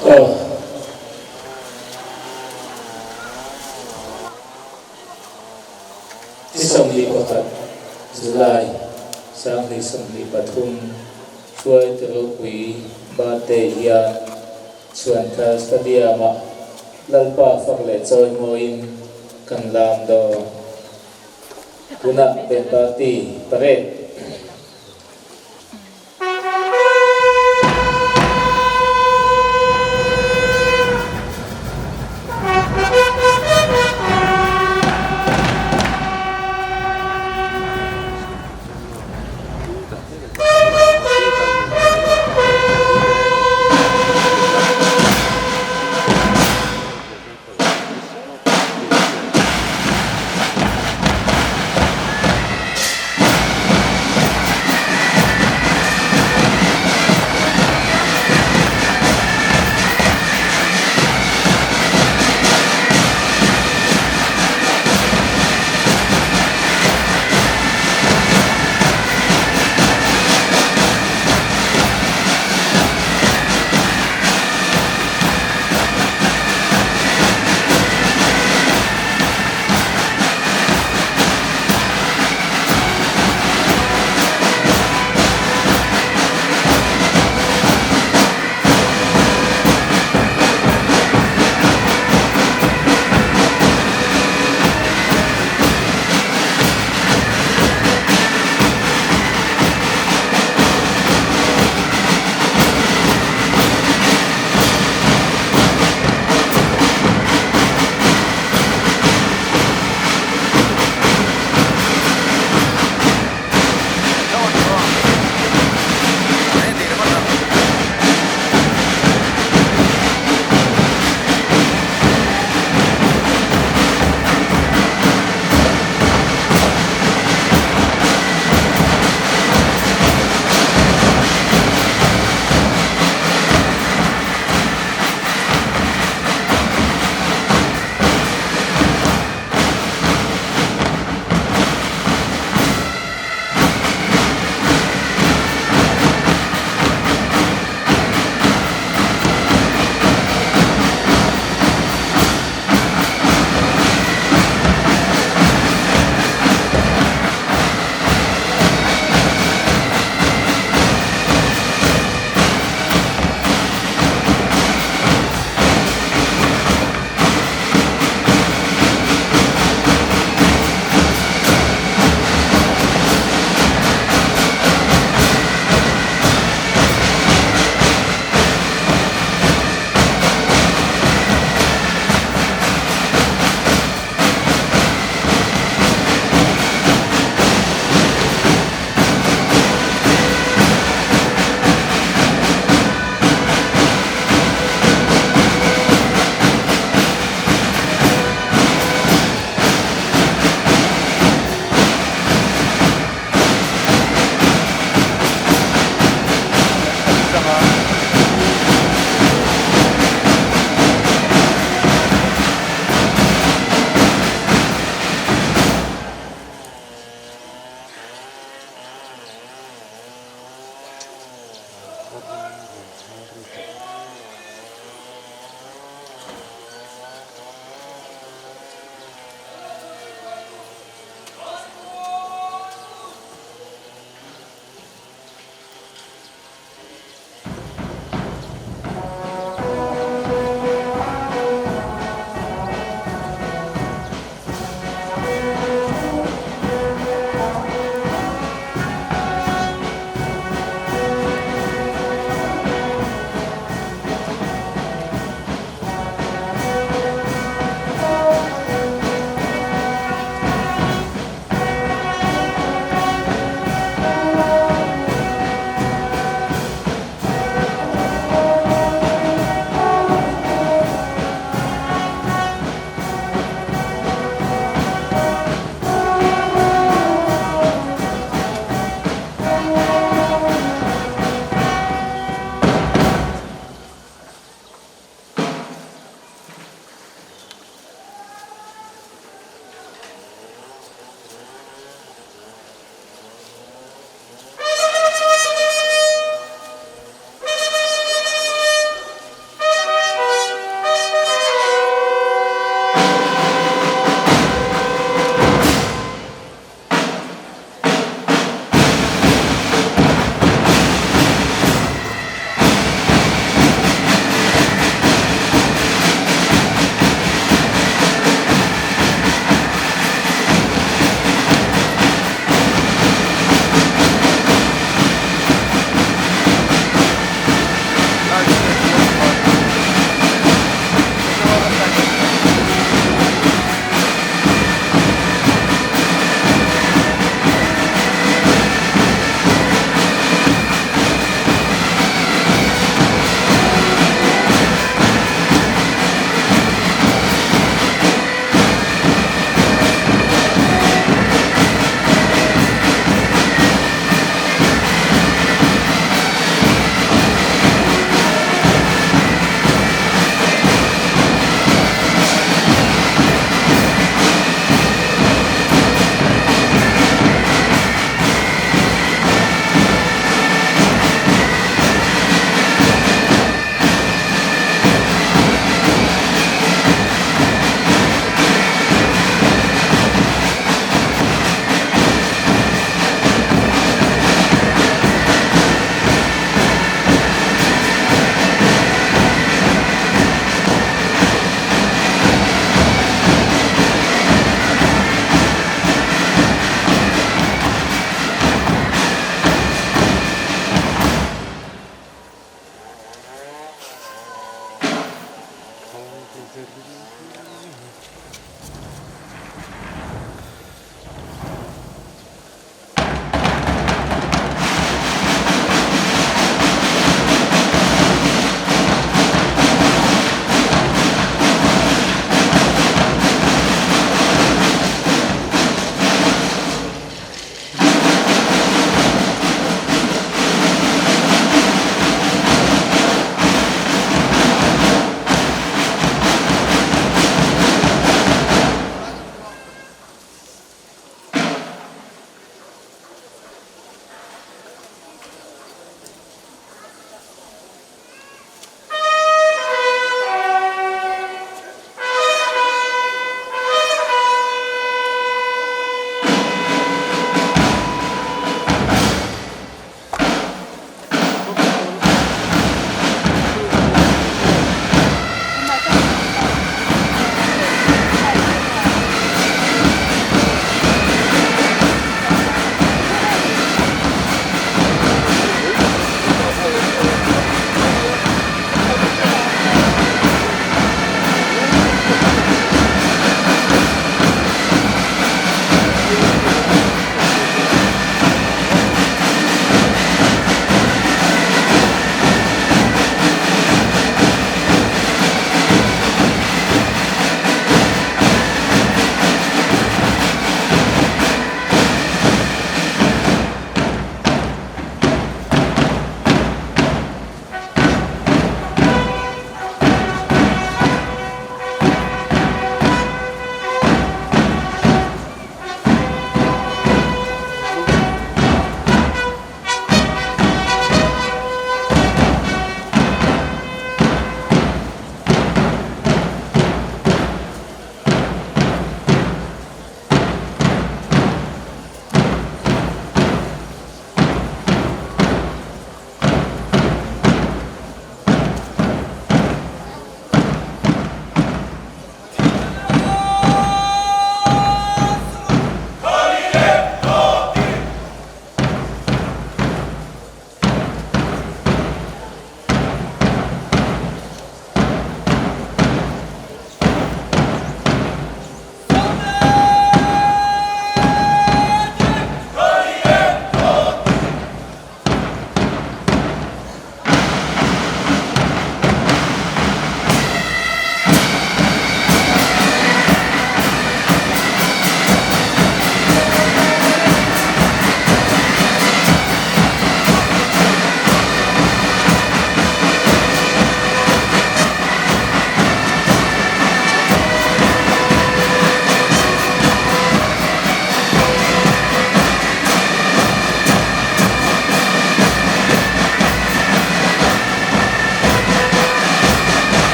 Aw. Ni 21 July 2023 hruaitu ropui birthday hian Chhuanthar Stadium-ah Lalpa fak leh chawimawiin kan lam dawn. Tunah Band Party parade.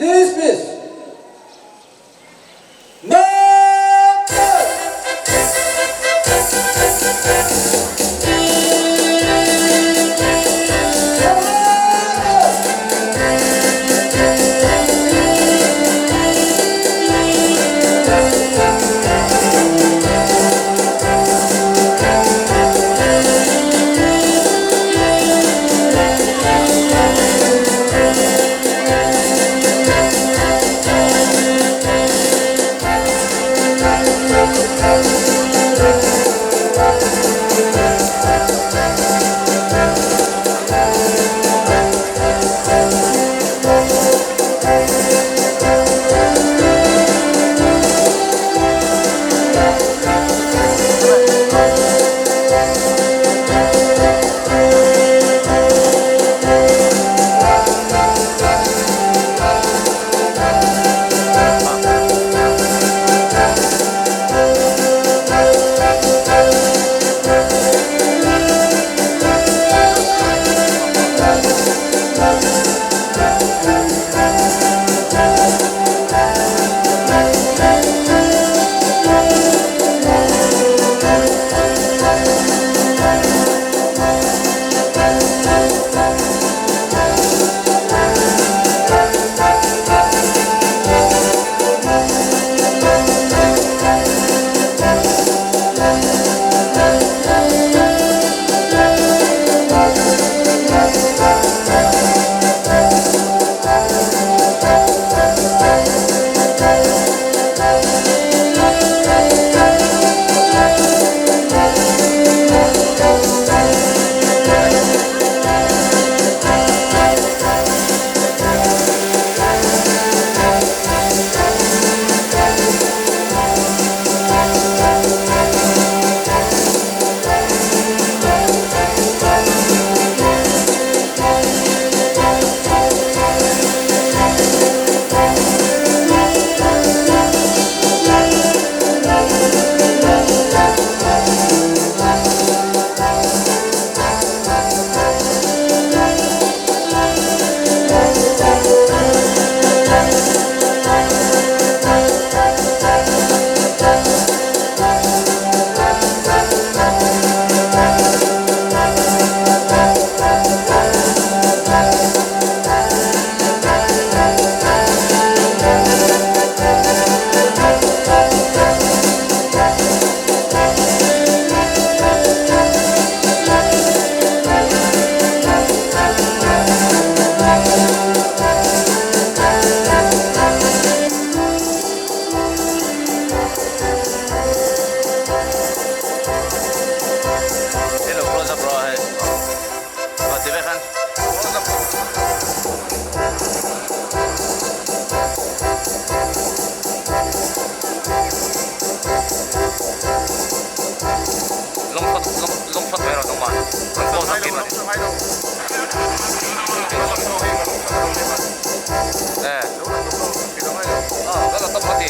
Dismiss! March! Hello close up rawh hei aw ti vek an close up long shot long long shot mai rawh tlangval an close up kim ani e aw ka la top a ti.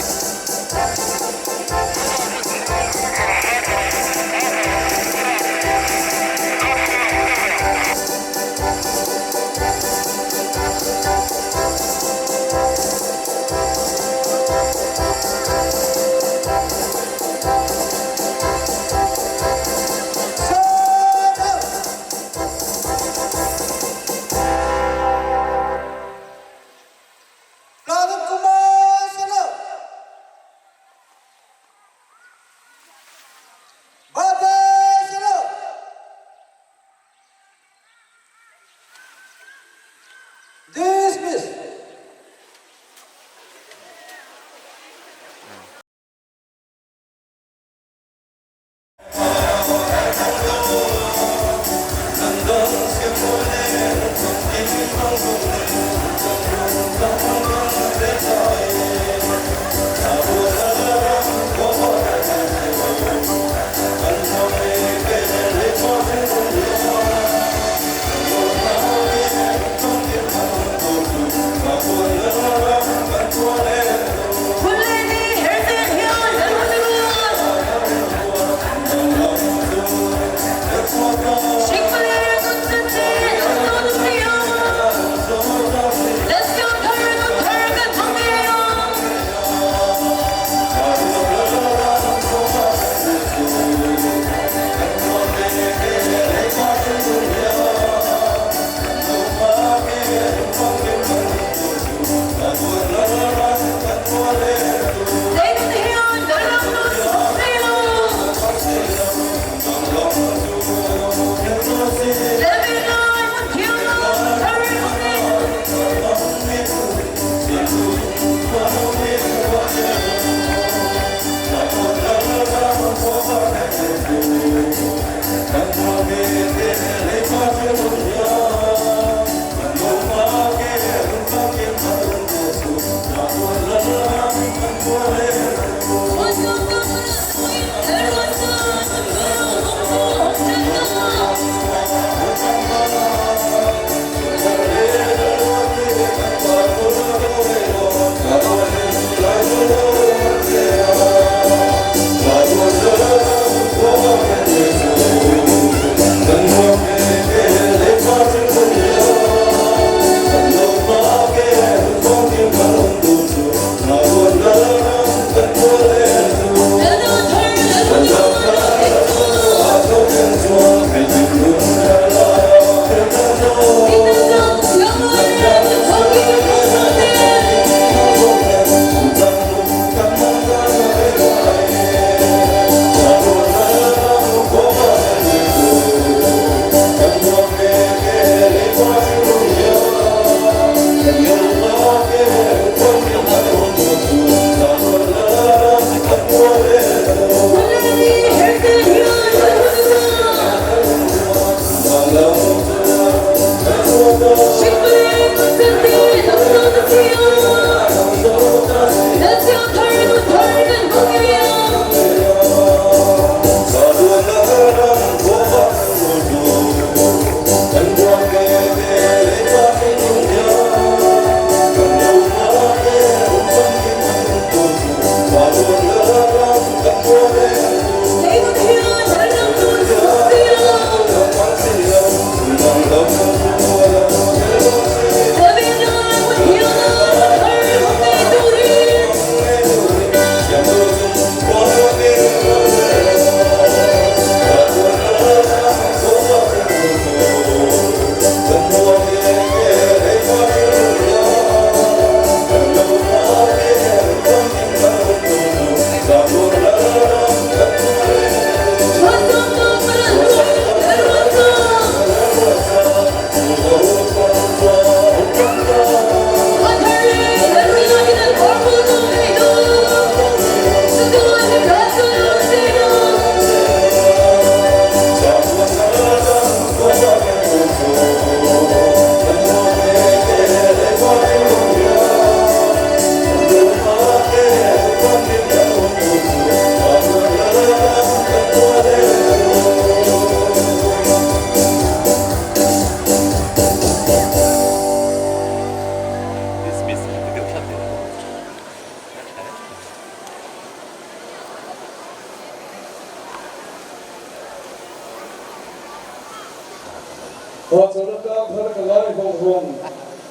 Hawchawlhna tlang thar ka ngai vawng vawng.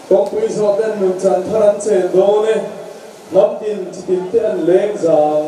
Kawngpui zawh ten nun chan thar an chen dawn e. Hnam tin chi tin te an leng zang.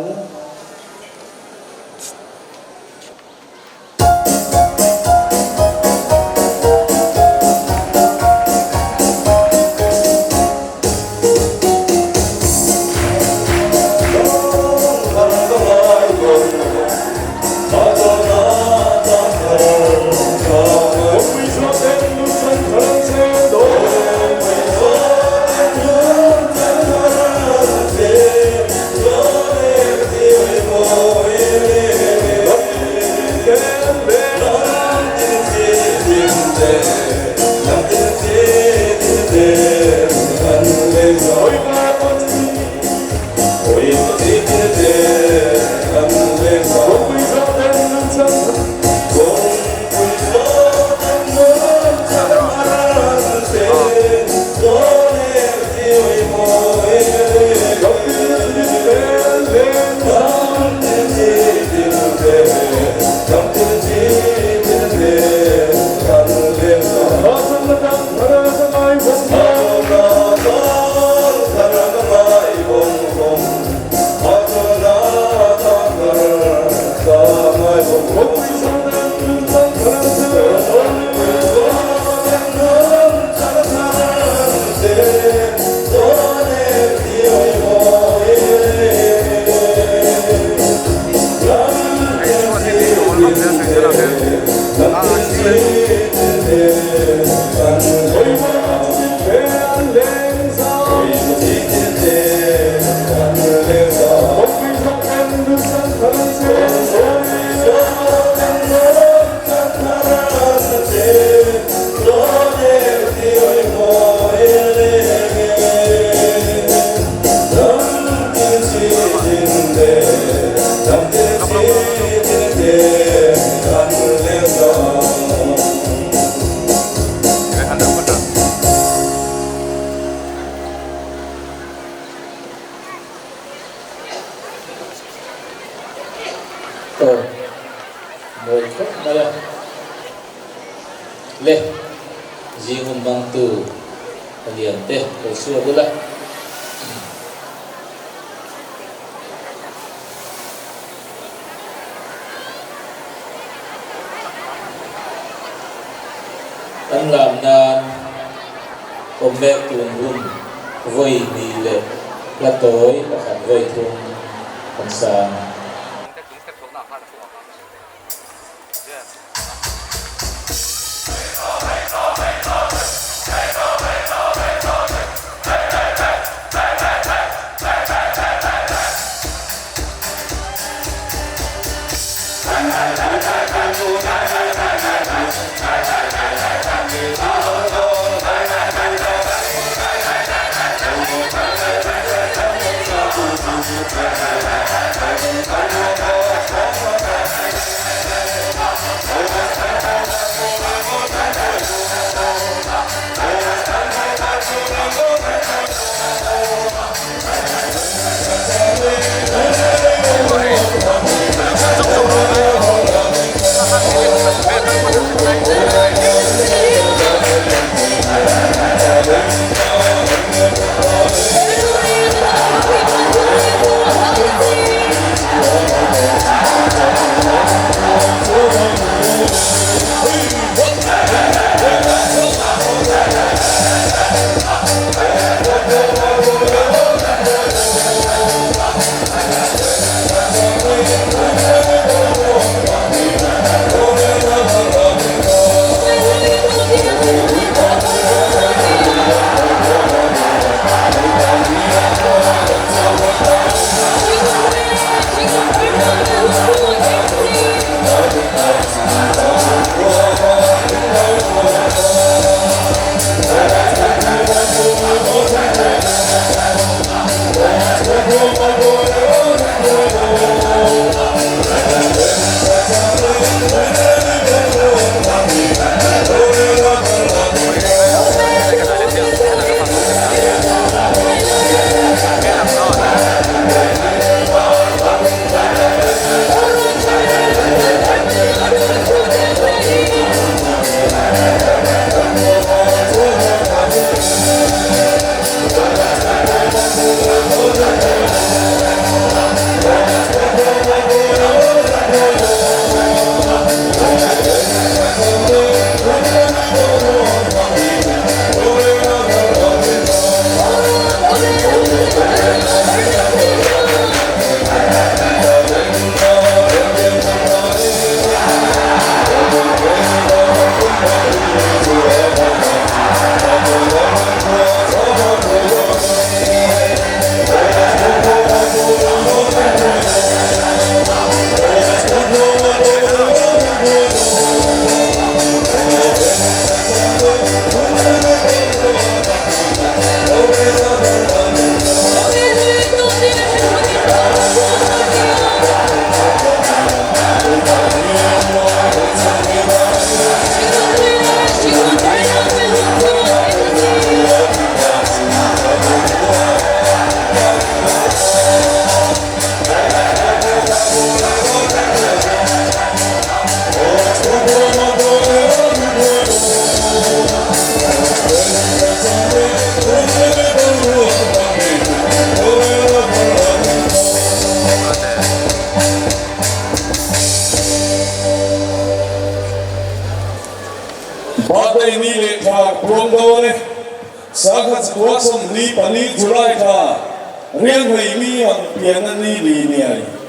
Aw, mawi khawp mai a. Le, zing hun mangtu Palian te ko chhuak ula. An lam nan awm mek tun hun vawi hnih leh hla tawi pakhat vawi thum kan sang. Birthday ni leh thla puang dawn e. Sangha chakua 24 July thla rianghlei mi ang pianna ni li niai.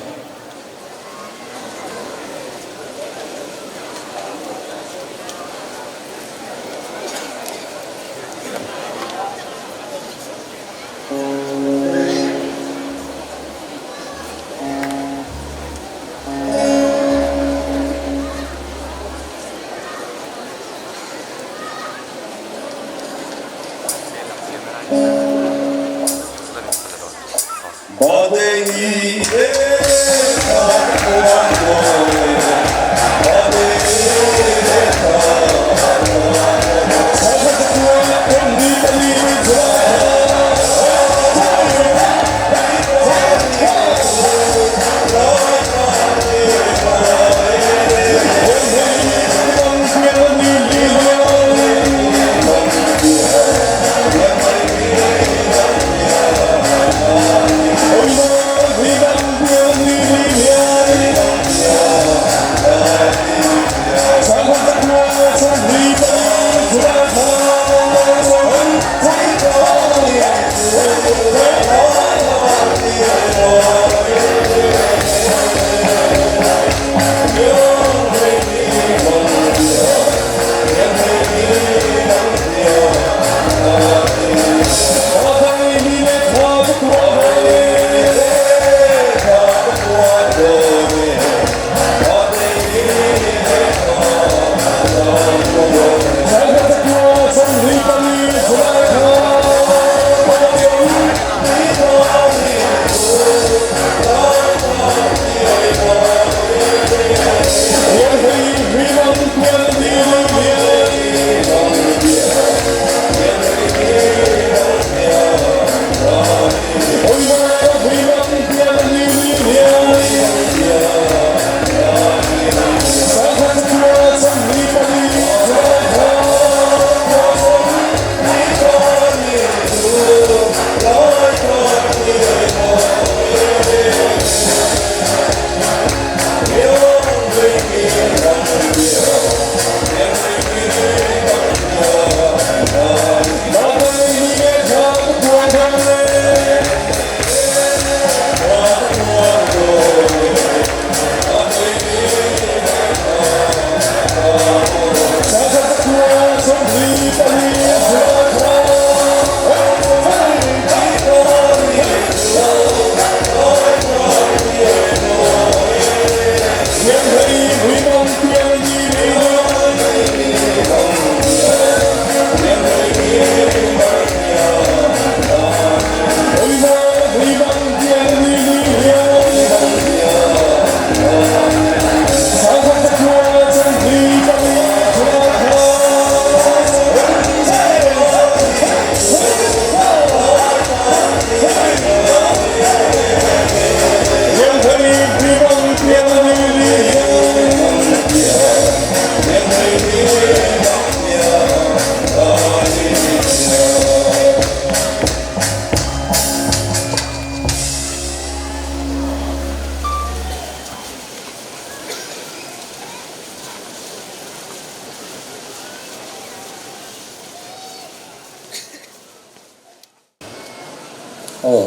Aw,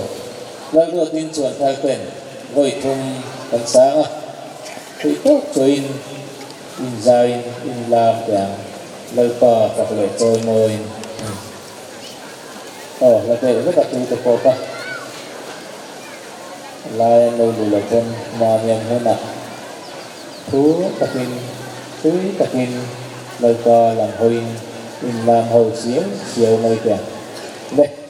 Lalruatin chuan thar ten vawi thum kan sang a, theih tawk chawiin inzaiin inlam teh ang, Lalpa fak leh chawimawiin. Aw, hla deuh vek a tute pawh ka lai an lo luh loh pawn mahni an hunah thu takin tui takin Lalpa lam hawiin inlam ho chiau chiau mai teh ang le.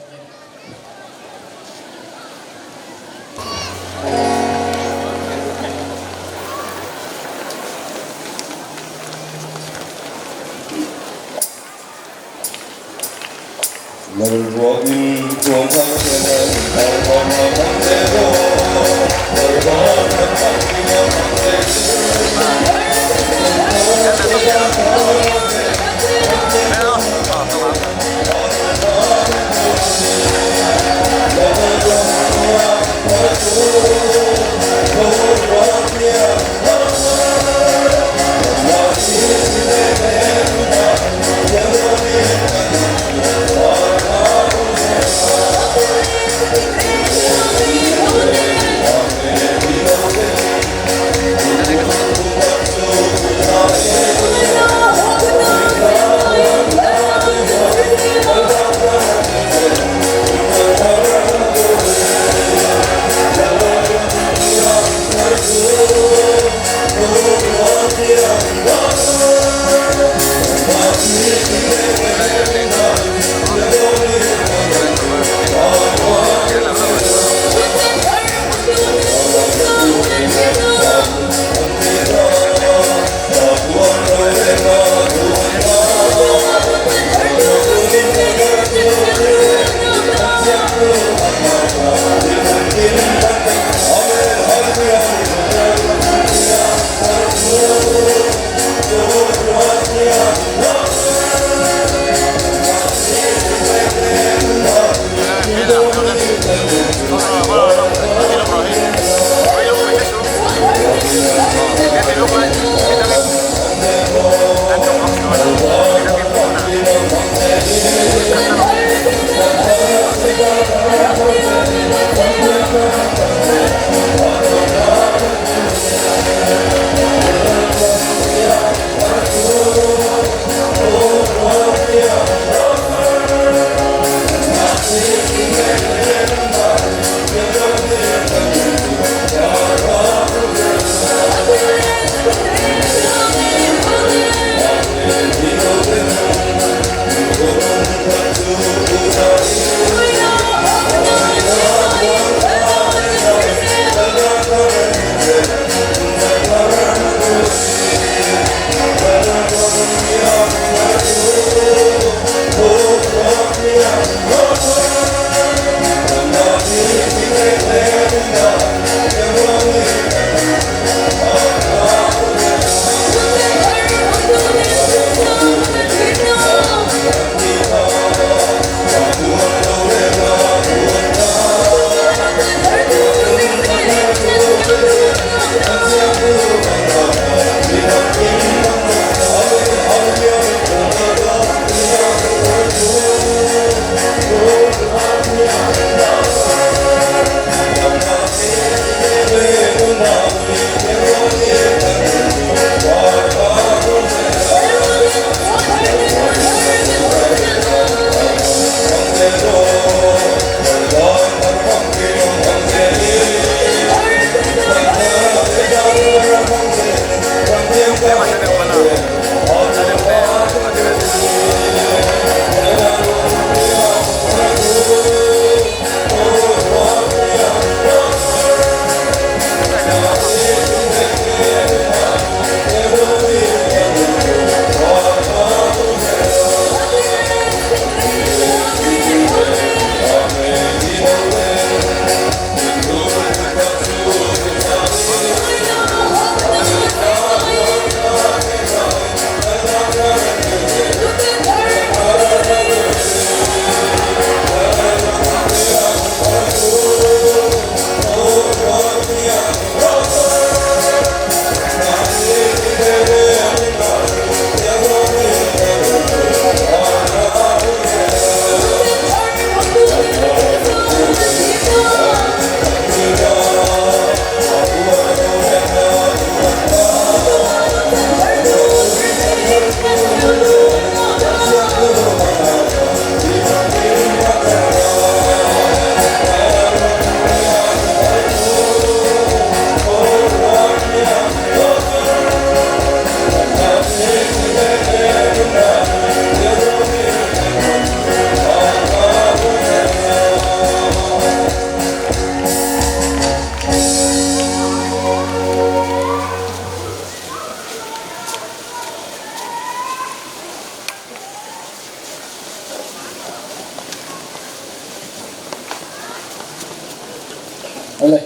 Awle,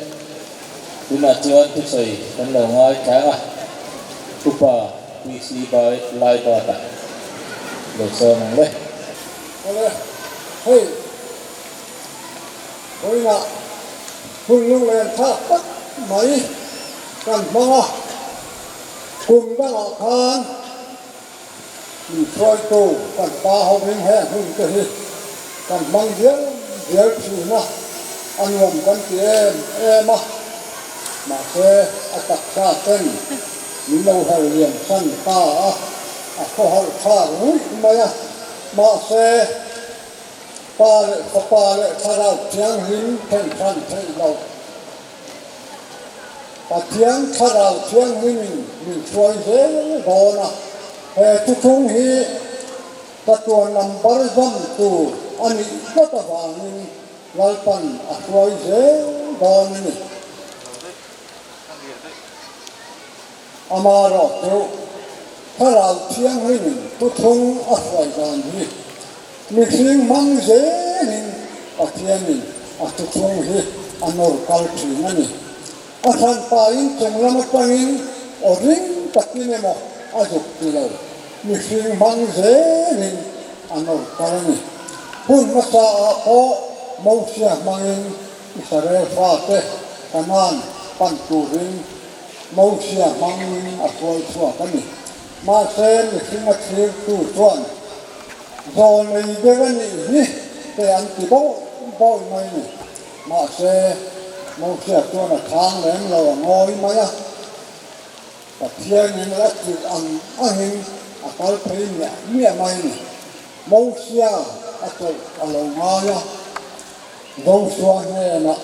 tunah chuan thusawi kan lo ngai tlang a, Upa PC Bai Laibata lo sawm ang le. Awle, hei vawiinah hun lunglen thlak tak mai kan hmang a, kum dangah khan Min hruaitu kan pa hovin he hun te hi kan hmang dial dial thin a, a nuam kan ti em em a, mahse a taksa ten min lo her lian san ta a, a khawharh thlak ruih mai a, mahse Pa leh Fapa leh Thlarau Thianghlim thenhran theih loh. Pathian Thlarau Thianghlimin min hruai zel dawn a, he thuthlung hi chatuan number zawm tur a nih tlat avangin Lalpan a hruai zel dawn a ni. Amaherawhchu, Thlarau Thianghlimin thuthlung a hruai dan hi mihring hmang zelin Pathianin a thuthlung hi a nawr kal thin a ni. A hranpain chung lam atangin aw ring takin emaw a zuk ti lo, mihring hmang zelin a nawr kal a ni. Hun hmasa ah pawh Mosia hmangin Israel fate Kanaan pan turin Mosia hmangin a hruai chhuak a ni. Mahse, mihring a thlirtu chuan zawnei ber a nih hi te an ti bawih bawih mai a ni. Mahse, Mosia chuan a chhang lem lo a ngawi mai a. Pathianin a tirh ang angin a kal phei miah miah mai a ni. Mosia a chawlh a lo ngai a, Joshua hnenah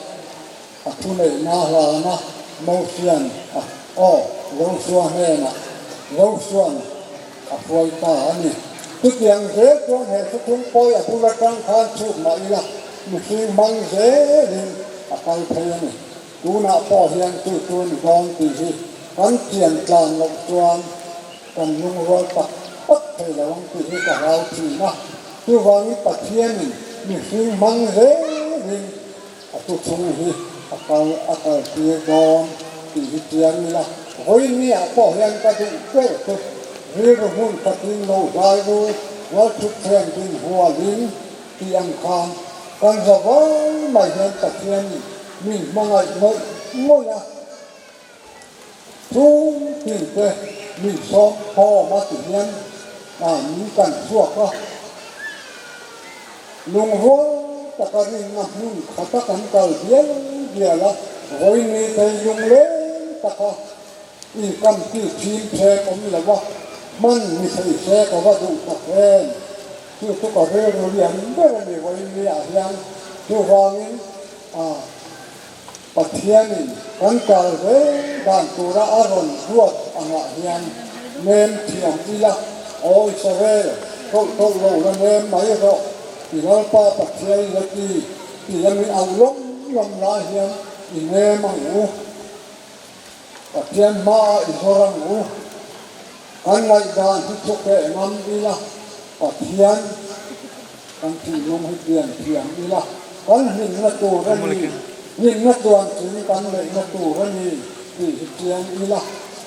A thuneihna hlana Mosia'n a aw Josua hnenah Josua'n a hruai ta a ni. Chutiang zel chuan he thuthlung pawi a bul atang khan chhut mah ila mihring hmang zelin a kal phei a ni. Tunah pawh hian chu chu ni dawn tih hi kan chian tlan loh chuan kan lungrual tak tak thei lo ang tih hi ka hlau thin a. Chuvangin Pathianin mihring hmang zelin A thuchhung hi a kal a kal tir dawn tih hi chiang ila, vawinia pawh hian ka duh ber chu rilru hmun khatin lo zai ru Lalthutthleng din hualin tih ang khan kan za vai mai hian Pathianin min hmangaih ngawih ngawih a, chung tinte min sawm khawm a ti hian min kan chhuak a. Lungrual taka rinna hmun khata kan kal dial dial a, vawiin thei lungleng taka inkam ki thim phek awm lo a, hman ni thei se ka va duh tak em? Chu chu ka rilru lian ber a ni vawiin ni ah hian. Chuvangin ah Pathianin kan kal zel dan tura a rawn ruat angah hian. Nem thiam ila, Aw Israel, tawlh tawlh lo la nem mai rawh, i Lalpa Pathian la ti, ti a min auh lawm lawm lai hian i nem ang u. Pathian hmaah i zawr ang u. Kan ngaihdan hi thu keh ngam ila, Pathian kan thinlung hi pian thiam ila, kan hlimna tur a ni, hlimna chuan chung kan neihna tur a ni tih hi chiang ila,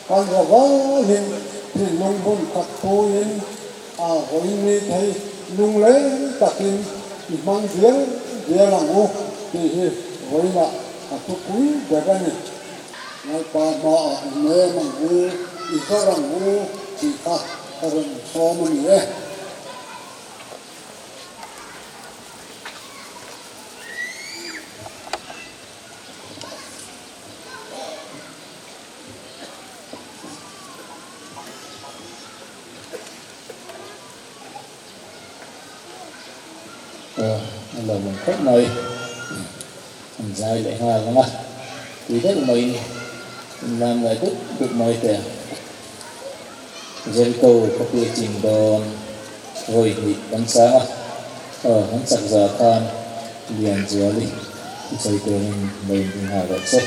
kan ra valhin thinlung hmun khat thuin a hawi ni thei lungleng takin i hmang dial dial ang u tih hi vawiinah a thupui ber a ni. Lalpa hmaah i nem ang u, i zawr ang u tih kha ka rawn sawm a ni e. Aw a lo awm khawp mai an zai leh nghal ang a tui deuh maiin in lam leh dup dup mai te a Jericho khawpui a ching dawn vawi hnih kan chang a aw an chak za khan Lianzuali thusawi turin lo inring nghal rawh se.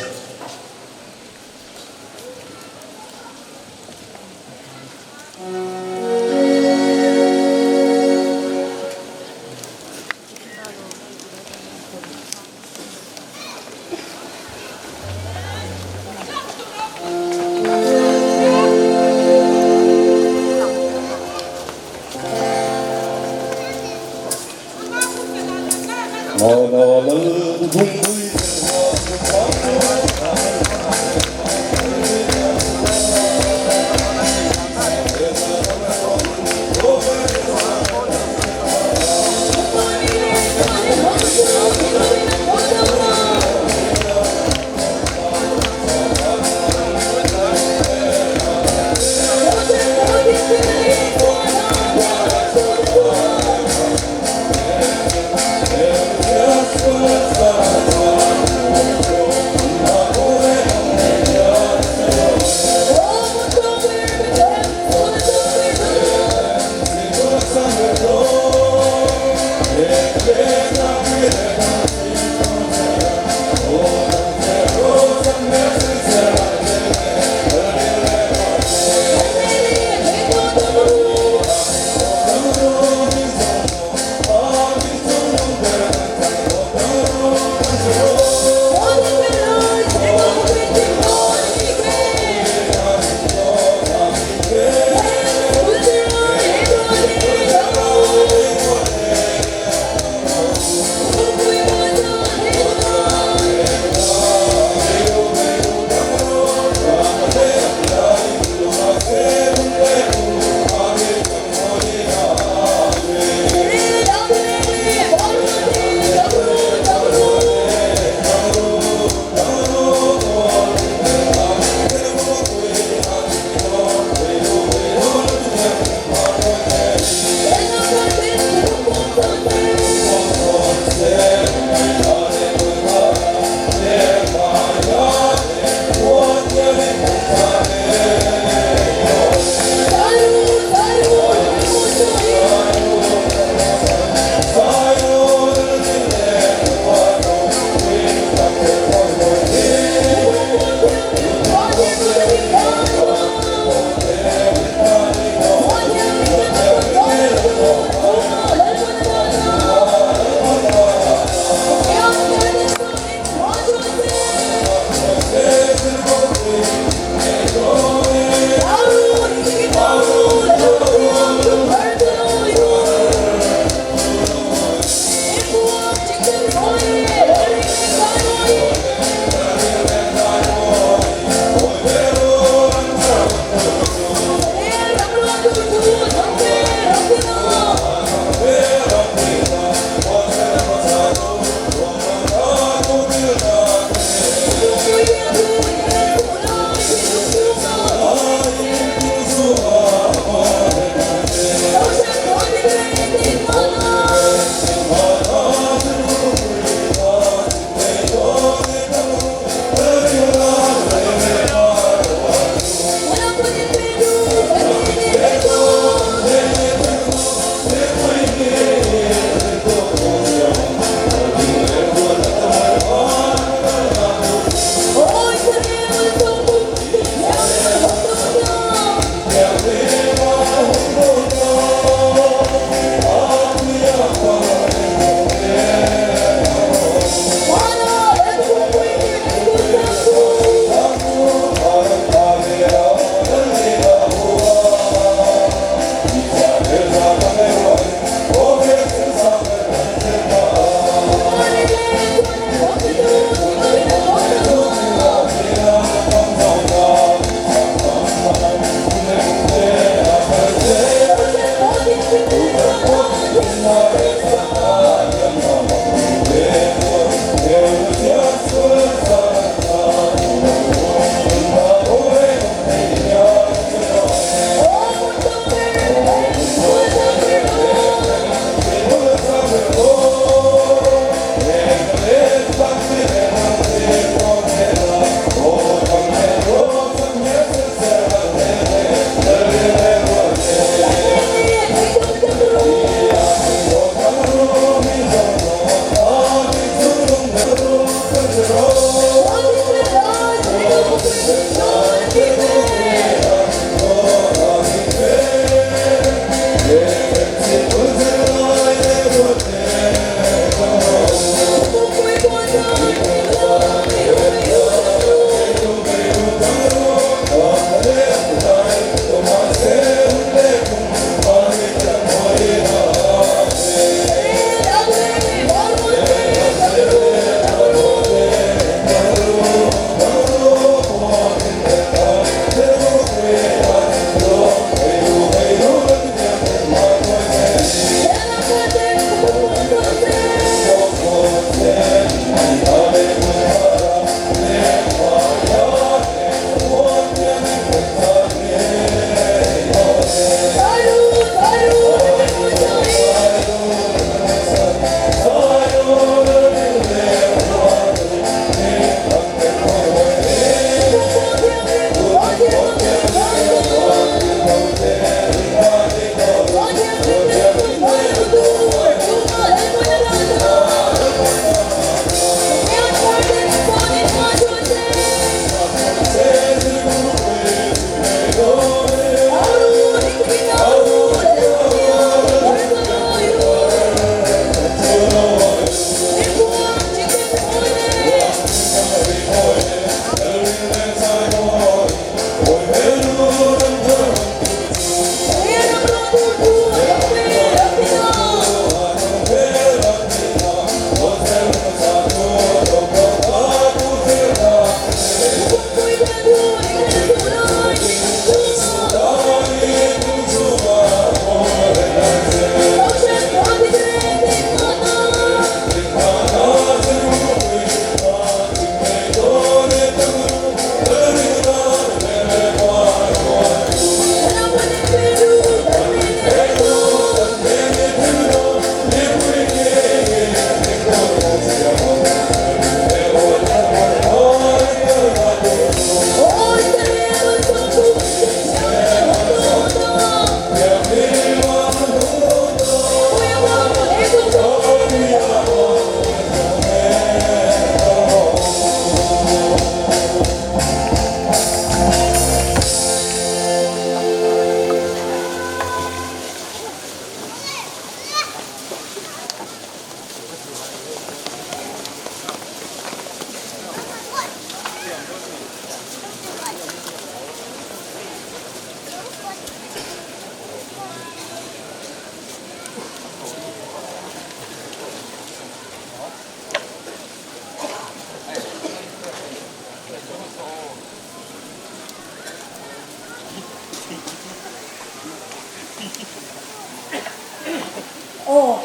Aw,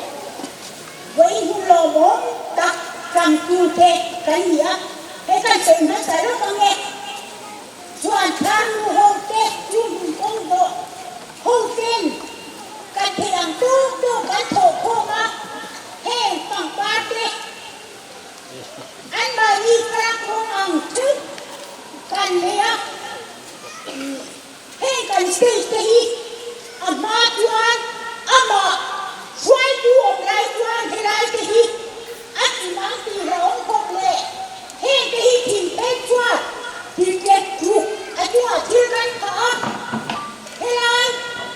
vawi hnu lawmawm tak changtute kan ni a, he kan sawi hmasa lawk ang e. Chuan thlarnu ho te chu hmun kawng zawh ho ten kan theih ang tawk tawk kan thawh khawm a, heng pangpar te anmahni flag rawng ang theuh kan nei a. Heng kan stage te hi a hma chuan amah hruaitu awm lai chuan helai te hi a chim ang tih hlauhawm khawp le. Heng te hi thing pek chuan ticket chu a chungah thil kan phah a, helai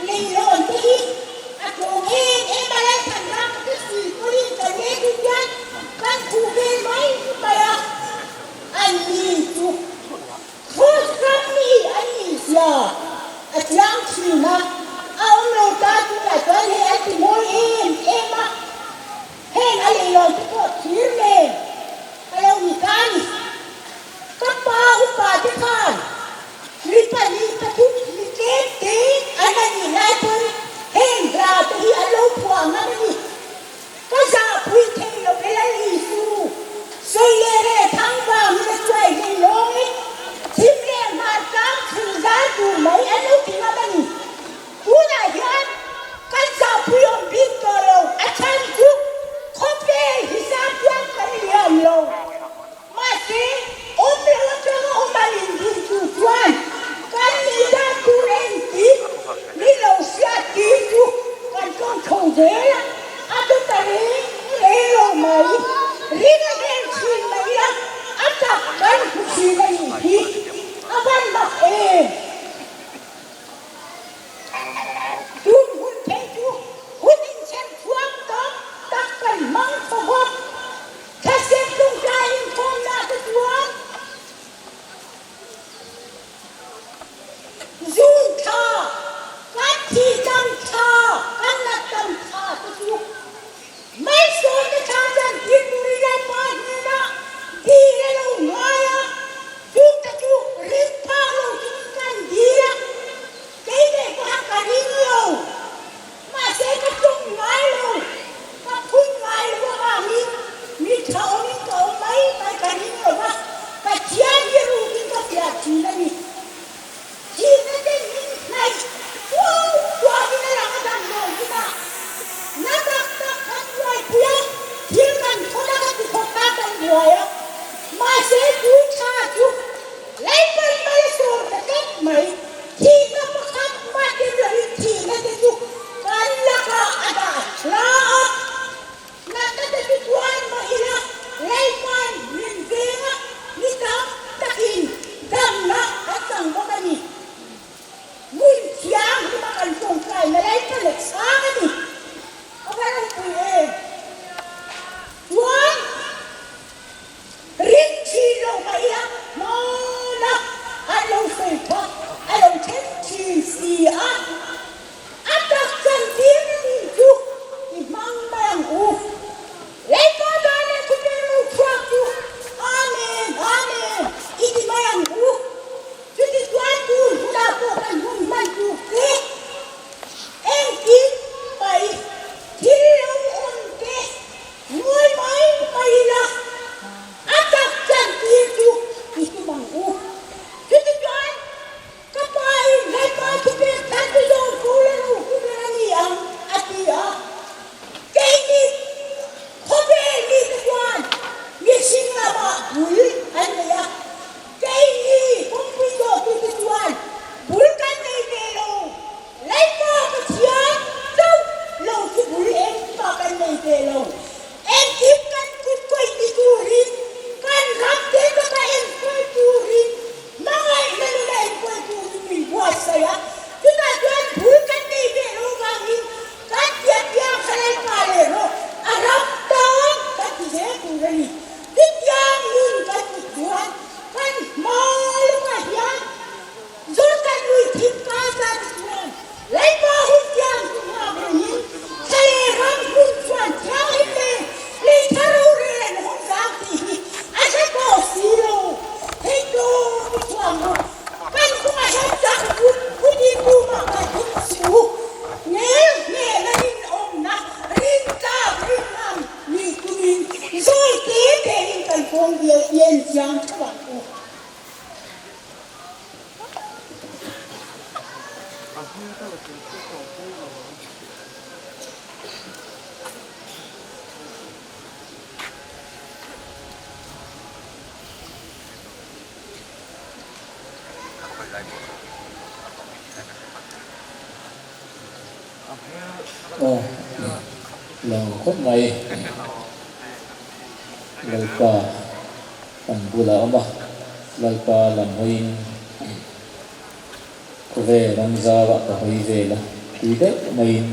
leilawn te hi a tlawm em em a, Lalthanram te sui pawhin kan leh duh hian kan khuh vel mai mai a, an ni chu. Cross ram mi an nih zia a chiang thin a, a awm lo ta tunah chuan hei an ti mawi em em a, heng a leilawn te pawh thir nen a lo ni ta a ni. Ka pa upa te khan mi pahnih pathum mi tlem te an la nih lai pawn heng hla te hi an lo phuah ngam a ni. Ka zahpui thei lo e Lal Isu, sawi leh reh thang vangin a chuai hlei lawng e, thim leh hmar tlang thil zar tur mai an lo ti ngam a ni. Tunah hian kan zahpui awm bik tawh lo, a chhan chu khawvel hisap chuan kan lian lo. Mahse, awm lo atanga awm an inrin tur chuan kan nih dan tur engtik ni lo hriat tir chu kan tawng chho zel a, a dawt a reng reng lo mai. Ring a hel thin mai a, a tak kan hmu thin a nih hi. A van mak em? Tun hun phei chu hun inchhem chhuak tam tak kan hmang chho va. Thlasek lungtlai inkhawmna te chuan zun thla, kan thi tam thla, kan nat tam thla te chu malsawmna thla chuan thil turin Lalpa hnenah dil a lo ngai a, chungte chu ring phak lo chungin kan dil a, kei ve pawha ka ring lo. Mahse ka tlawm ngai lo, ka phun ngai lo avangin mi tha awmin ka awm mai mai ka ring lo va, Pathian hi rukin ka fiah thin a ni. Thihna ten min hnaih tuau tuauin a lang a damdawi hunah na tak tak kan buaipui a, thil kan thawn a ka ti khawp a kan buai a, mahse chu tha chu Leipan mai a sawm ta tlat mai. Thihna pakhat mah tel loin thihna te chu kan lakah a dah hla a. Natna te chu tuan mah ila Leipan min veng a, mi tam takin damna an chang bawk a ni. Hmun thianghlim a kan tawngtaina Leipan a chhang a ni. A va ropui em! Chuan. Ring thin lo mah ila hmana an lo sawi kha a lo then thin si a, a tak chantirna nun chu i hmang mai ang u. Leipa dan leh khawvel lo chhuak chu Amen, Amen i ti mai ang u. Chuti chuan tun hunah pawh kan hun hman tur te engkim mai thil lo awm te Ngawi mai mai ila, a tak chantir chu i tum ang u. Chutichuan, ka pa in hepa thupek thar chu zawm fo la ro hu ber a ni ang, a ti a. Keini khawvel mite chuan mihring lamah bul an nei a, keini kawngpui zawhtute chuan bul kan nei ve lo. Lalpa Pathian chauh lo chu bul engkimah kan nei ve lo. Engkim kan kut kawih ni turin, kan ram te taka enkawl turin, hmangaihna nuna enkawl turin min buatsaih a. Chutah chuan bul kan nei ve lo vangin kan pian piang kha Lalpa leh rawh a ram tan kan ti zel tur a ni. Chutiang nun kan put chuan kan hma lawkah hian Jordan lui thim kai ta te chuan Lalpa hun tiang chu nghak rengin thla leh ram hmun chuan thianghlim. Aw lo khawp mai Lalpa kan bulah a awm a, Lalpa lam hawiin khawvel ram zauah ka hawi vel a tui deuh maiin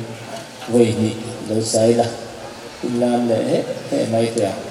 vawi hnih lo sai la, inlam leh heh heh mai teh ang.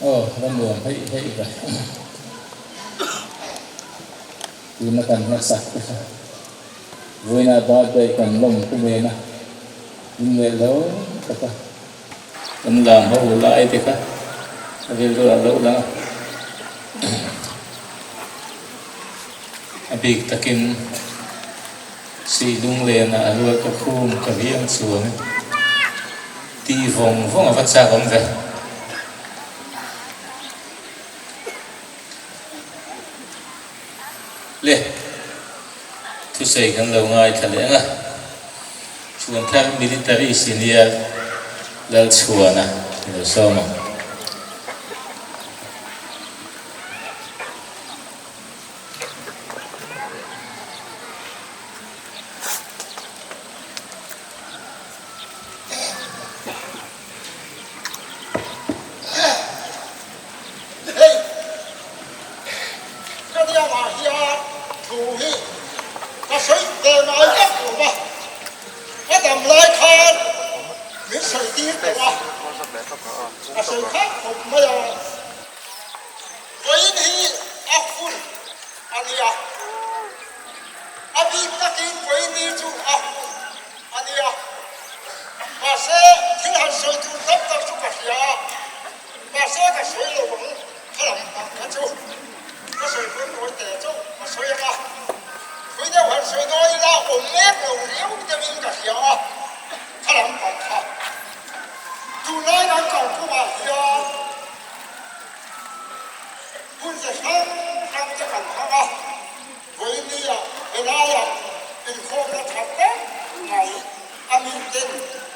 Aw va nuam heih heih ve. Tuna kan hmasak te kha vawiinah birthday kan lawm pu men a, in leh lo tak a. Kan lam ho lai te kha a rilru ah loh lang a. A bik takin Sihlunglenah a rual ka khum ka riang chuang tih vawng vawng a va chak awm ve. Le, thusawi kan lo ngaithla leh ang a, Chhuanthar Military Senior Lalchhuana i lo sawm ang. Hei, ka niangah hian thu hi ka sawi ve ngai vek lo va, ka dam lai khan min sawi tir tawh a, ka sawi khat khawp mai a. Vawiin hi a hun a nia, a bik takin vawiin ni chu a hun a nia. Mahse, thil han sawi tur tam tak chu ka hria a, mahse ka sawi lo ang kha lam pang kha chu ka sawi pawn nawi teh chu ka sawi ang a, thui deuh han sawi dawn ila awm mek lo riau deuhin ka hria a, kha lam pang kha. Tunlai kan kalphungah hian Hun ze hrang hrang te kan hmang a, vawinia helaiah inkhawmna tha tak mai a miten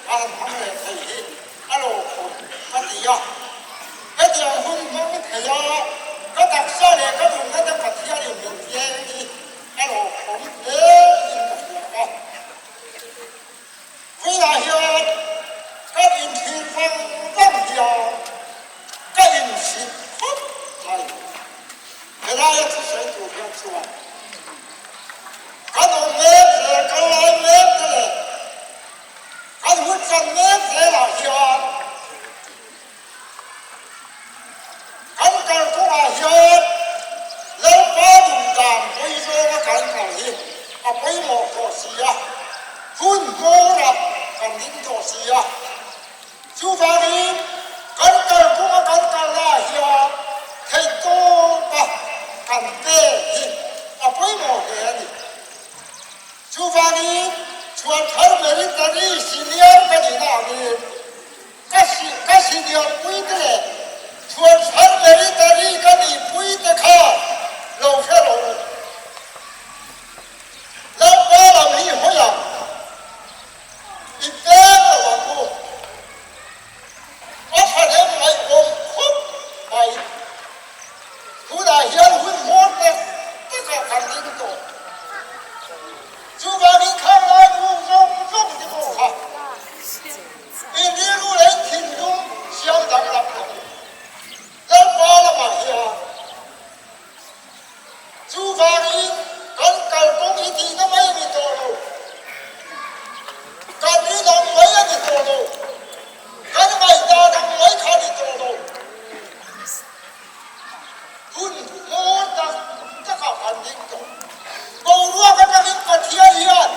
a han hmang leh thei hi a lawmawm ka ti a. Hetiang hun hmang thei a ka taksa leh ka nunna te Pathianin min veng hi a lawmawm hle in ka hria a. Vawiah hian kan inthlir vang vang hian ka insit khawp mai. Helaia thusawi tur hian chuan kan awm mek zel, kan lai mek te leh kan hun chan mek zelah hian Kan kalkawngah hian Lalpa duhdan pawi zawnga kan kal hi a pawimawh tawh si a, hun hmawrah kan ding tawh si a. Chuvangin kan kalkawnga kan kalnaah hian theihtawpa kan pek hi a pawimawh hle a ni. Chuvangin chhuanthar Military Senior ka nihna angin, Ka si ka senior pui te leh chhuan thar military ka nih pui te kha lo hre rawh u. Lalpa lam hi hawi ang, i peng lo ang u. A thahnem ngaihawm khawp mai. Tunah hian hun hmawr tak takah kan ding tawh. Chuvangin khang lai nu zawng zawng te pawh kha I rilru leh thinlung siam danglam lo Lalpa lamah hian chuvangin kan kalkawng hi tihna mai a ni tawh lo, kan rinawm mai a ni tawh lo, kan ngaihdan ang mai kha a ni tawh lo. Hun hmawr tak takah kan ding tawh. Boruak atangin Pathian hian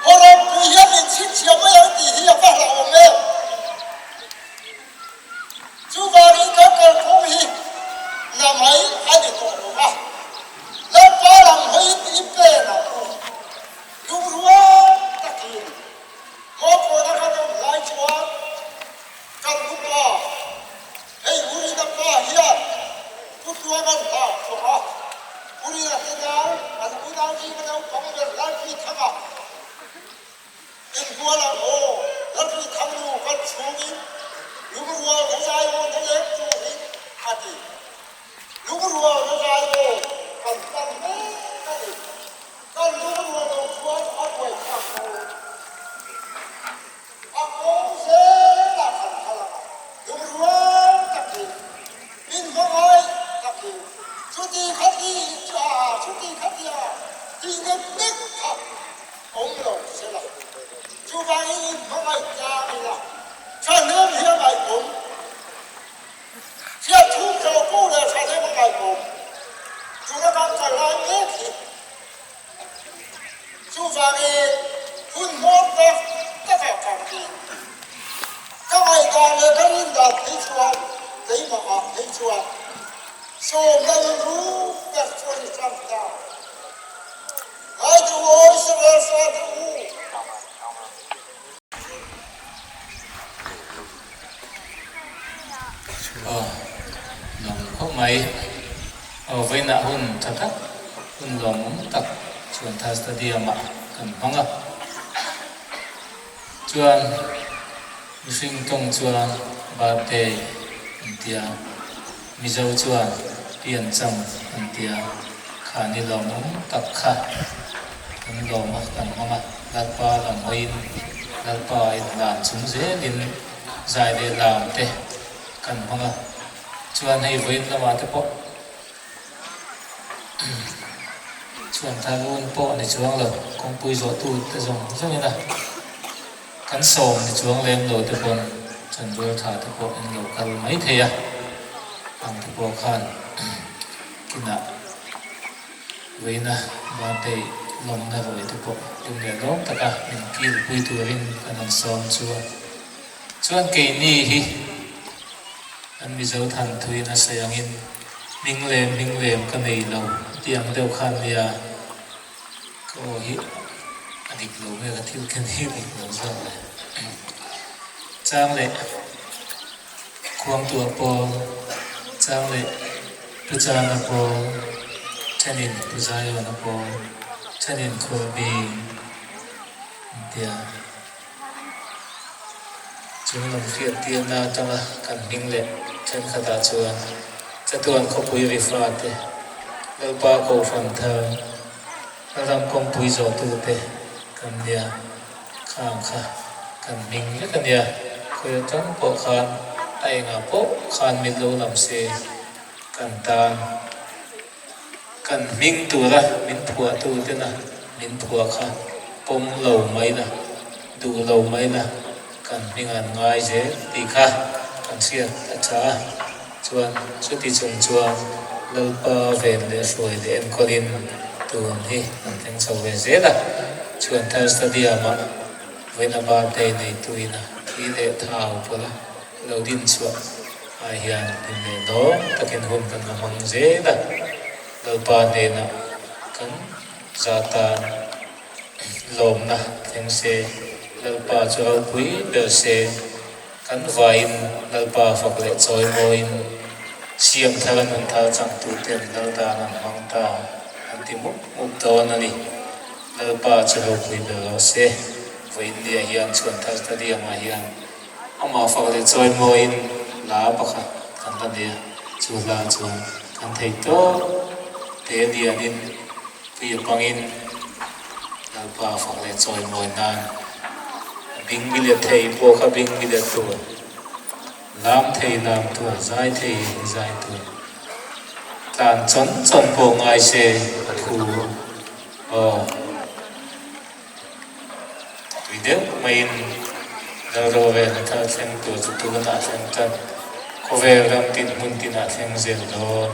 Hawrawppui hian min chhinchhiah mai ang tih hi a va hlauhawm em? Chuvangin kan kalphung hi na mai a ni tawh lo va, Lalpa lam hawiin i pen ang u. Lungrual takin mawhpawhna kan awm lai chuan kan upa Hei Urina pa hian Pu Tluanga'n hla a thawk a, Urina te nau, an unau zinga naupang ber Lalpui Thanga inbual ang aw, Lalpui Thang nu kan chhungin lungrual na zai aw na leng turin a ti. Lungrual na zai aw kan hman mek a ni. Kan lungrual lo chuan a buaithlak dawn. A kawng zelah kan kal ang a, lungrual takin, min hmangaih takin, chuti kha ti a, chuti kha ti a tih nek nek kha awm lo se la. Chuvangin in hmangaih tlang ila, thahnem hi a ngaihawm. Hriat. Hun hmawr tak takah kan ding. Ka ngaihdan leh ka rindan phei chuan keimahah phei chuan sawmna rilru tak chu a ni ṭang ta. Ngaithla u aw Israel fate u! Aw, lawm khawp mai. Aw, vawiinah hun tha tak, hun lawmawm tak Chhuantha Stadium-ah kan hmang a. Chuan mihring tawng chuan birthday an tia, Mizo chuan piancham an tia, kha ni lawmawm tak kha kan lawm a, kan hmang a, Lalpa lam hawiin Lalpa inhlan chung zelin zai leh lam te kan hmang a, chuan hei vawiin lamah te pawh Chuan thar un pawh ni chuang lo, kawngpui zawhtu te zawng zawng ina kan sawm ni chuang lem lo te pawn chanrual tha te pawh in lo kal mai thei a, ang te pawh khan kinah vawiina birthday lawmna ruai te pawh tum leh lawm taka min kilpui turin kan han sawm chu a. Chuan keini hi kan Mizo than thuin a sawi angin hming lem hming lem ka nei lo tih ang deuh khan nia ka aw hi a dik lo nge ka thil khen hi a dik lo zawk le. Chang leh Khuangtuah pawl, chang leh Pu Chana pawl, thenin Pu Zaiawna pawl, thenin Khualbing an tia. Chung lam hriat tirna atanga kan hming leh thenkhatah chuan Chatuan khawpui rifa te, Lalpa Kohhran thar, Lalram kawngpui zawhtute kan nia, khang kha kan hming vek a nia, khawi atang pawh khan a engah pawh khan min lo lam se kan tan. Kan hming tura min phuahtu tena min phuah kha pawm lo mai la, duh lo mai la, kan hming an ngai zel tih kha kan hriat a tha a. Chuan chuti chung chuan Lalpa ven leh hruai leh enkawlin tun hi an thleng chho ve zel a. Chuan Thar Stadium-ah vawiina birthday neituina thi leh thau pawlh a lo din chhuah. Ah hian hlim leh lawm takin hun kan la hmang zel a, Lalpa hnenah kan za tan lawmna thleng se, Lalpa chu ropui ber se, kan vaiin Lalpa fak leh chawi mawiin siam thar a nun thar changtu ten Lal tan an hmang ta an ti mup mup dawn a ni. Lalpa chu ropui ber rawh se, vawiin nia hian Chhuanthar Stadium ah hian Amah fak leh chawi mawiin hla pakhat kan la nei a, chu hla chuan kan thei tawp te lianin pui a pangin Lalpa fak leh chawi mawi nan a bing bilet thei pawh kha bing bilet tur, lam thei lam tur, zai thei zai tur, tlan chawn chawn pawh ngai se a thu aw. Tui deuh maiin Lalro vel a thar thleng tur chu tunah thleng tan khawvel ram tin hmun tinah thleng zel dawn.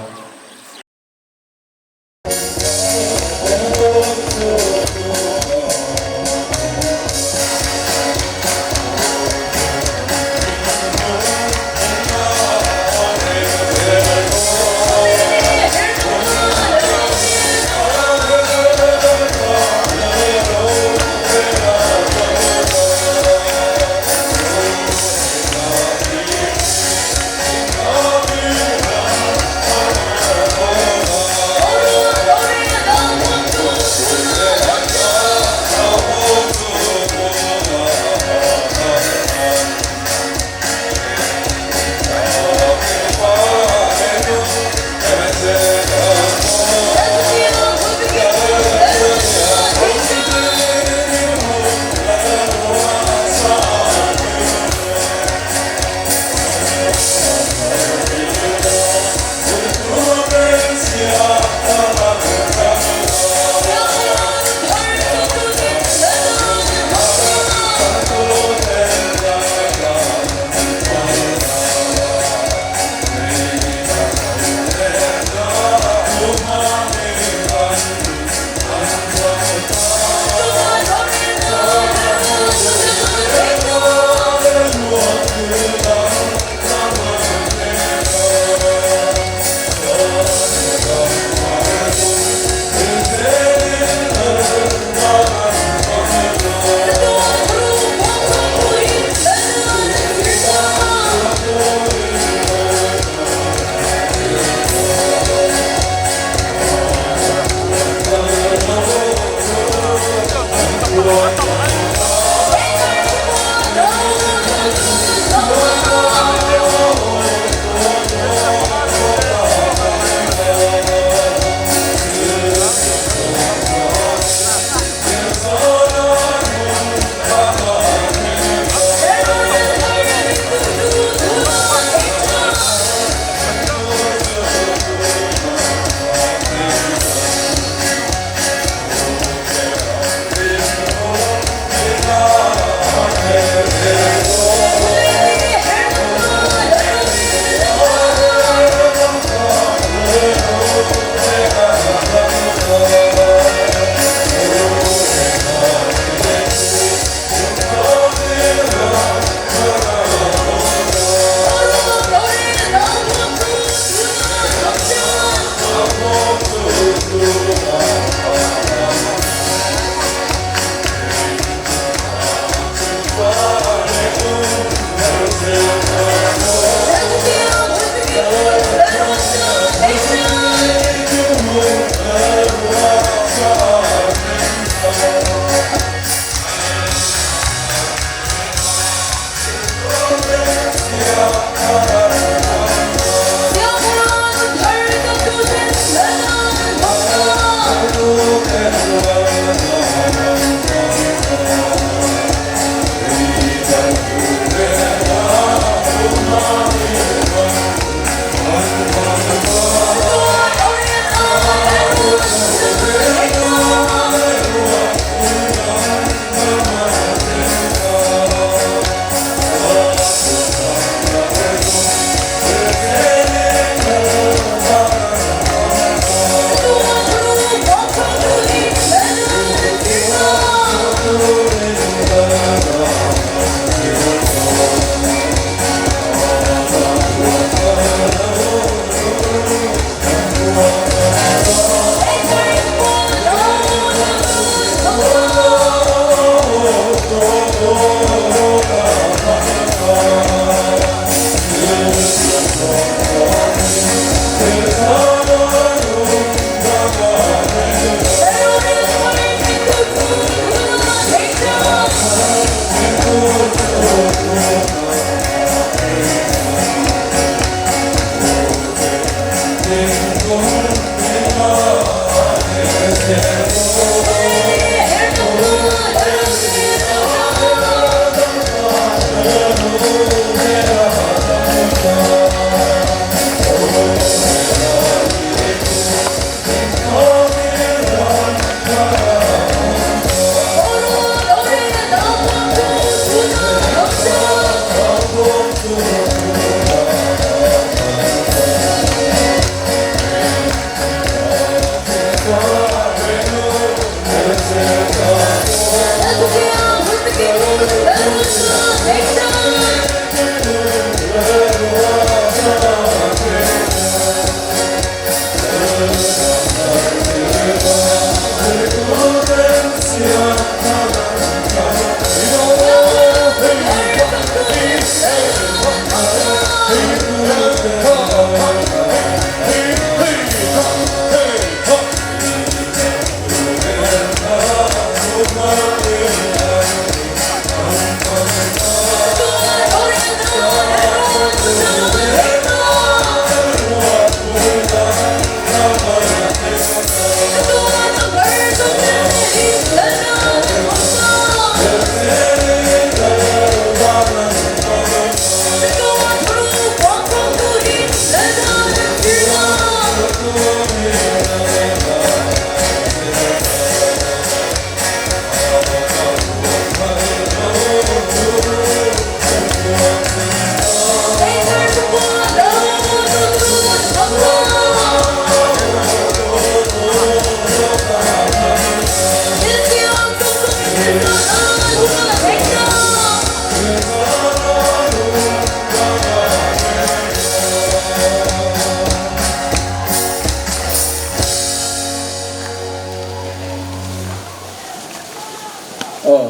Aw,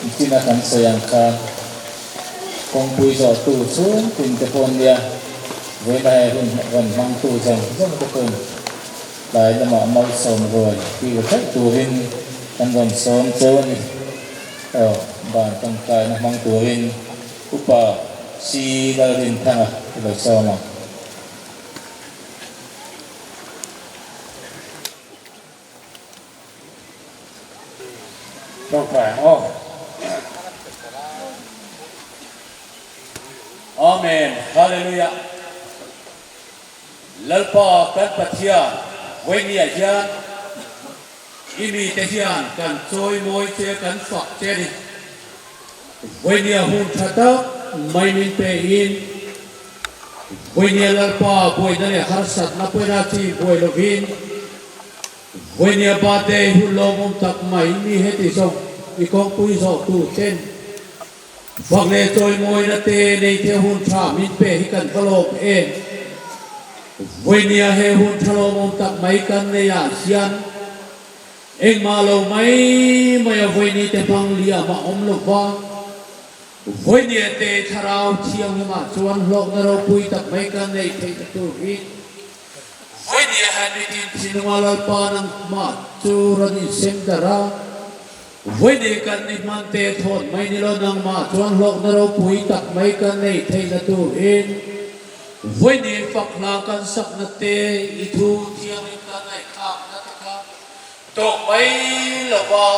nichina kan sawi ang khan kawngpui zawhtu chhungtin te pawh nia, vawiina he hun rawn hmangtu zawng zawng te pawhin tlai lamah malsawm ruai kil theih turin. Kan rawn sawm cheu a ni. Aw, ban tangkaina hmang turin Upa C Lalrinthanga i lo sawm ang. Tawngtai ang aw. Amen Hallelujah Lalpa kan Pathian vawinia hian i mite hian kan chawimawi che kan fak che ni. Vawinia hun tha tak mai min pe in vawinia Lalpa buaina leh harsatna pawina chi buai lovin Vawinia birthday hun lawmawm tak mai mi heti zawng i kawngpui zawh tu ten fak leh chawimawina te nei the hun tha min pe hi kan va lawm em. Vawinia he hun tha lawmawm tak mai kan nei ah hian engmah lo mai mai a vawini te hmang liam a awm lo va, vawinia te thlarau thianghlim ah chuan hlawkna ropui tak mai kan neih theihna tur hi Vawinia hian mitin thinlunga Lalpa nangmah chu rawn insem darh a, vawinia kan ni hman te thawn mai ni lo nangmah chuan hlawkna ropui tak mai kan nei theihna turin vawinia fak hla kan sakna te i thu thiangin kan ngaihthlakna te kha tawk mai lova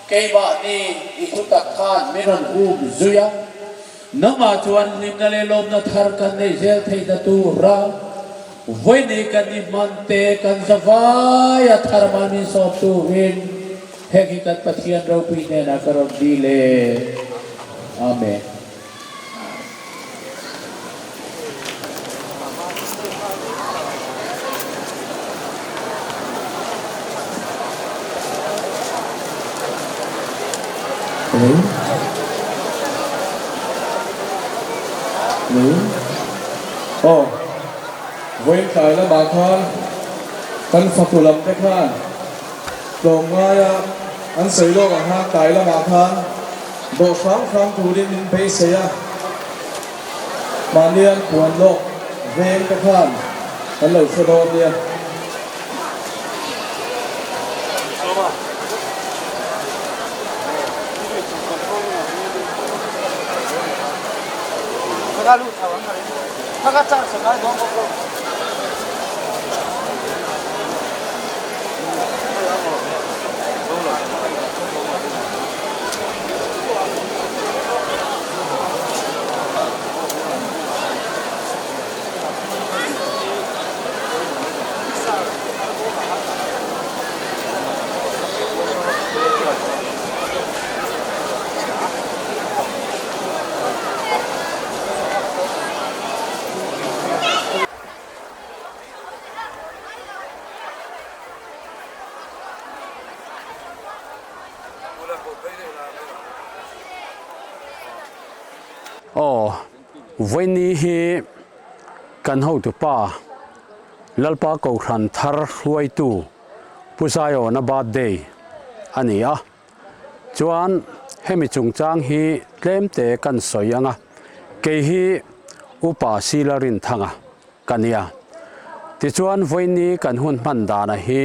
keimahni i thu tak khan min rawn um zui a. Nangmah chuan hlimna leh lawmna thar kan neih zel theihna tura vawiini kan ni hman te kan za vai a thar man min sawm turin heng hi kan Pathian ropui hnenah ka rawn dil e. Amen. Hello. Hello. Aw, vawiin tlai lamah khan kan fatu lam te khan tlawmngaia an sawi lawk ang khan tlai lamah khan dawh hrang hrang turin min beisei a, mahni an puan lawk veng te khan kan lo hre dawn nia. Aw, vawiini hi kan hotupa Lalpa Kohhran thar hruaitu Pu Zaiawna birthday a ni a, chuan hemi chungchang hi tlemte kan sawi ang a, kei hi Upa Sila Rinthanga ka nia. Tichuan vawiini kan hun hman dana hi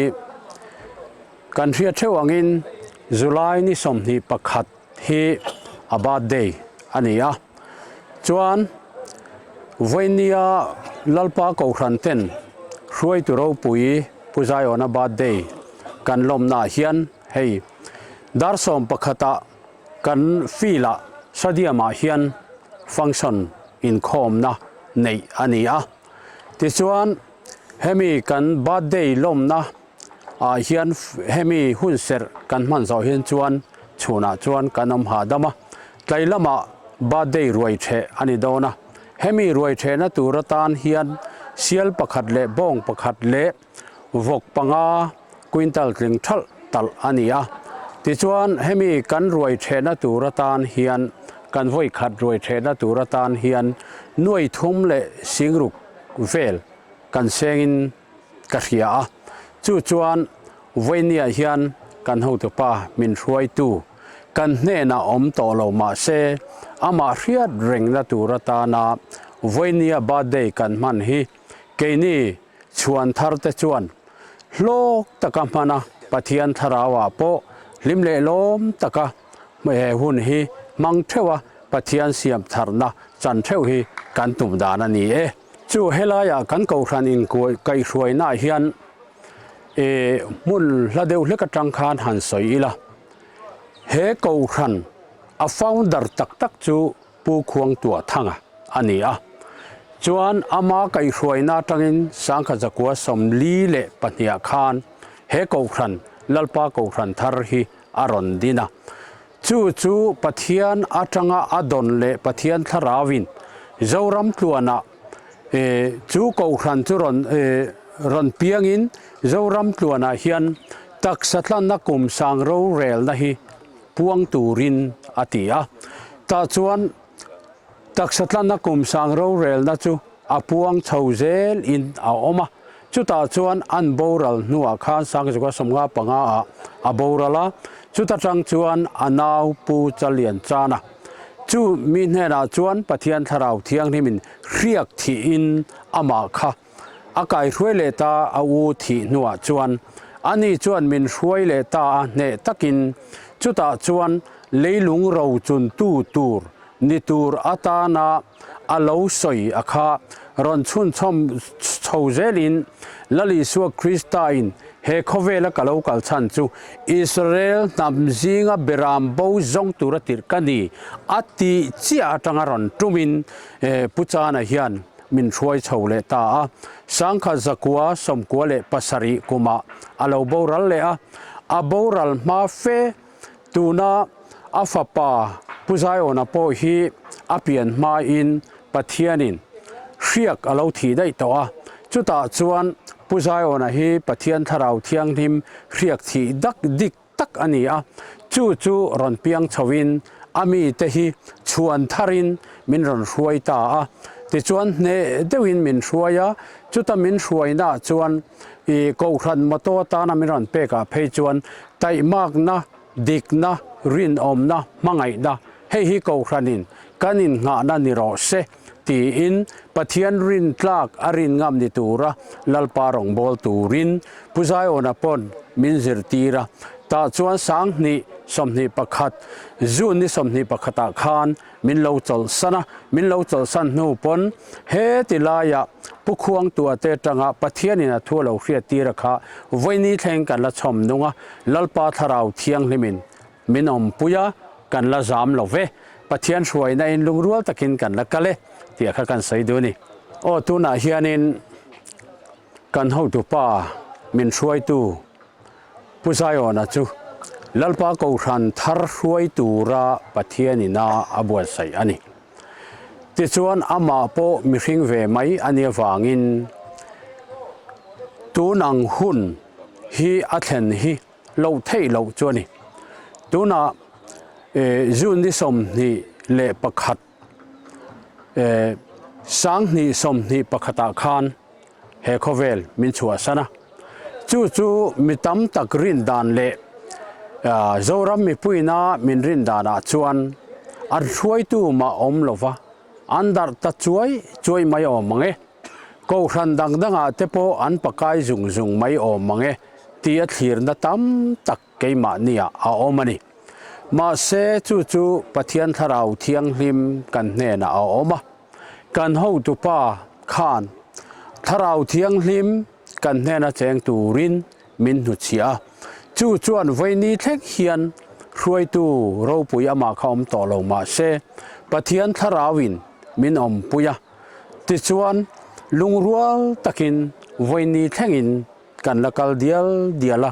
kan hriat theuh angin July ni 21 hi a birthday a ni a, chuan vawinia Lalpa Kohhran ten hruaitu ropui Pu Zaiawna birthday kan lawmnaah hian hei dar 11 ah kan field ah stadium ah hian function inkhawmna neih a ni a, tichuan hemi kan birthday lawmna ah hian hemi hun serh kan hman zawh hian chuan chhunah chuan kan awm hahdam a, tlai lamah birthday ruai theh a ni dawn a, hemi ruai thehna tur atan hian sial pakhat leh bawng pakhat leh vawk panga quintal tling thalh talh a ni a, tichuan hemi kan ruai thehna tur atan hian kan vawi khat ruai thehna tur atan hian nuai thum leh singruk vel kan sengin ka hria a, chu chuan vawinia hian kan hotupa min hruaitu kan hnenah awm tawh lo mah se amah hriat rengna tur atana vawinia birthday kan hman hi keini chhuan thar te chuan hlawk taka hmana Pathian thlarauah pawh. Hlim leh lawm taka he hun hi hmang theuh a, Pathian siam tharna chan theuh hi kan tum dan a ni e. Chu helaiah kan kohhran inkaihhruainaah hian e hmun hla deuh hlek atang khan han sawi ila, he kohhran a founder tak tak chu Pu Khuangtuah Thanga a ni a. Chuan ama kaihhruaina atangin Sangkhat Zakua 42 ah khan he kohhran, Lalpa Kohhran thar hi a rawn din a. Chu chu Pathian atanga a dawn leh Pathian thlarauin Zoram tluanah chu kohhran chu rawn rawn piangin Zoram tluanah hian taksa tlanna kum sang rorelna hi puang turin a ti a. Tah chuan taksa tlanna kum sang rorelna chu a puang chho zel in a awm a. Chutah chuan an boral hnuah khan Sangzuka 55 ah a boral a, chuta tang chuan a nau Pu Chalian Chana chu mi hnenah chuan Pathian Thlarau Thianghlimin hriak thihin amah kha a kaihruai leh ta a u thih hnuah chuan ani chuan min hruai leh ta a hneh takin chutah chuan leilung rochun tu tur ni tur atana a lo sawi a kha rawn chhunchhawm chho zelin Lal Isua Krista in he khawvela ka lo kal chhan chu Israel hnam zinga beram bo zawng tura tirh ka ni a tih chiah atanga rawn tumin Pu Chana hian min hruai chho leh ta a, Sangkhat zakua 97 kumah a lo boral leh a, a boral hma fe tuna a fapa Pu Zaiawna pawh hi a pian hmain Pathianin hriak a lo thih daih tawh a, chutah chuan Pu Zaiawna hi Pathian Thlarau Thianghlim hriak thih dak dik tak a ni a, chu chu rawn piang chhoin a mite hi chhuan tharin min rawn hruai ta a, tichuan hneh deuhin min hruai a, chuta min hruainaah chuan i kohhran motor atana min rawn pekah phei chuan taihmakna, dikna, rinawmna, hmangaihna hei hi kohhranin kan innghahna ni rawh se tiin Pathian rin tlak a rin ngam ni tura Lalpa rawngbâwl turin Pu Zaiawna pawn min zirtir a. Tah chuan 20 21 June ni 21 ah khan min lo chawlhsan a, min lo chawlhsan hnu pawn he ti laiah Pu Khuangtua te atanga Pathianin a thu a lo hriattir a kha vawiini thleng kan la chhawm nung a, Lalpa Thlarau Thianghlimin Min awmpui a, kan la zam lo ve. Pathian hruaina in lungrual takin kan la kal e tih kha kan sawi duh a ni. Aw tunah hianin kan hotupa min hruaitu Pu Zaiawna chu Lalpa Kohhran thar hruai tura Pathianin a a buatsaih a ni. Tichuan amah pawh mihring ve mai a nih avangin tun ang hun hi a thlen hi loh theih loh chu a ni. Tunah June ni 21 2021 ah khan he khawvel min chhuahsan a. Chu chu mi tam tak rin dan leh Zoram mipuina min rin danah chuan an hruaitu mah awm lova an darh ta chuai chuai mai awm ang e. Kohhran dang dangah te pawh an pakai zung zung mai awm ang e tih a thlirna tam tak keimahniah a awm a ni. Mahse chu chu Pathian Thlarau Thianghlim kan hnenah a awm a. Kan hotupa khan Thlarau Thianghlim kan hnena cheng turin min hnuchhiah a. Chu chuan vawiini thleng hian hruaitu ropui amah kha awm tawh lo mahse Pathian Thlarauin min awmpui a. Tichuan, lungrual takin vawiini thlengin kan la kal dial dial a,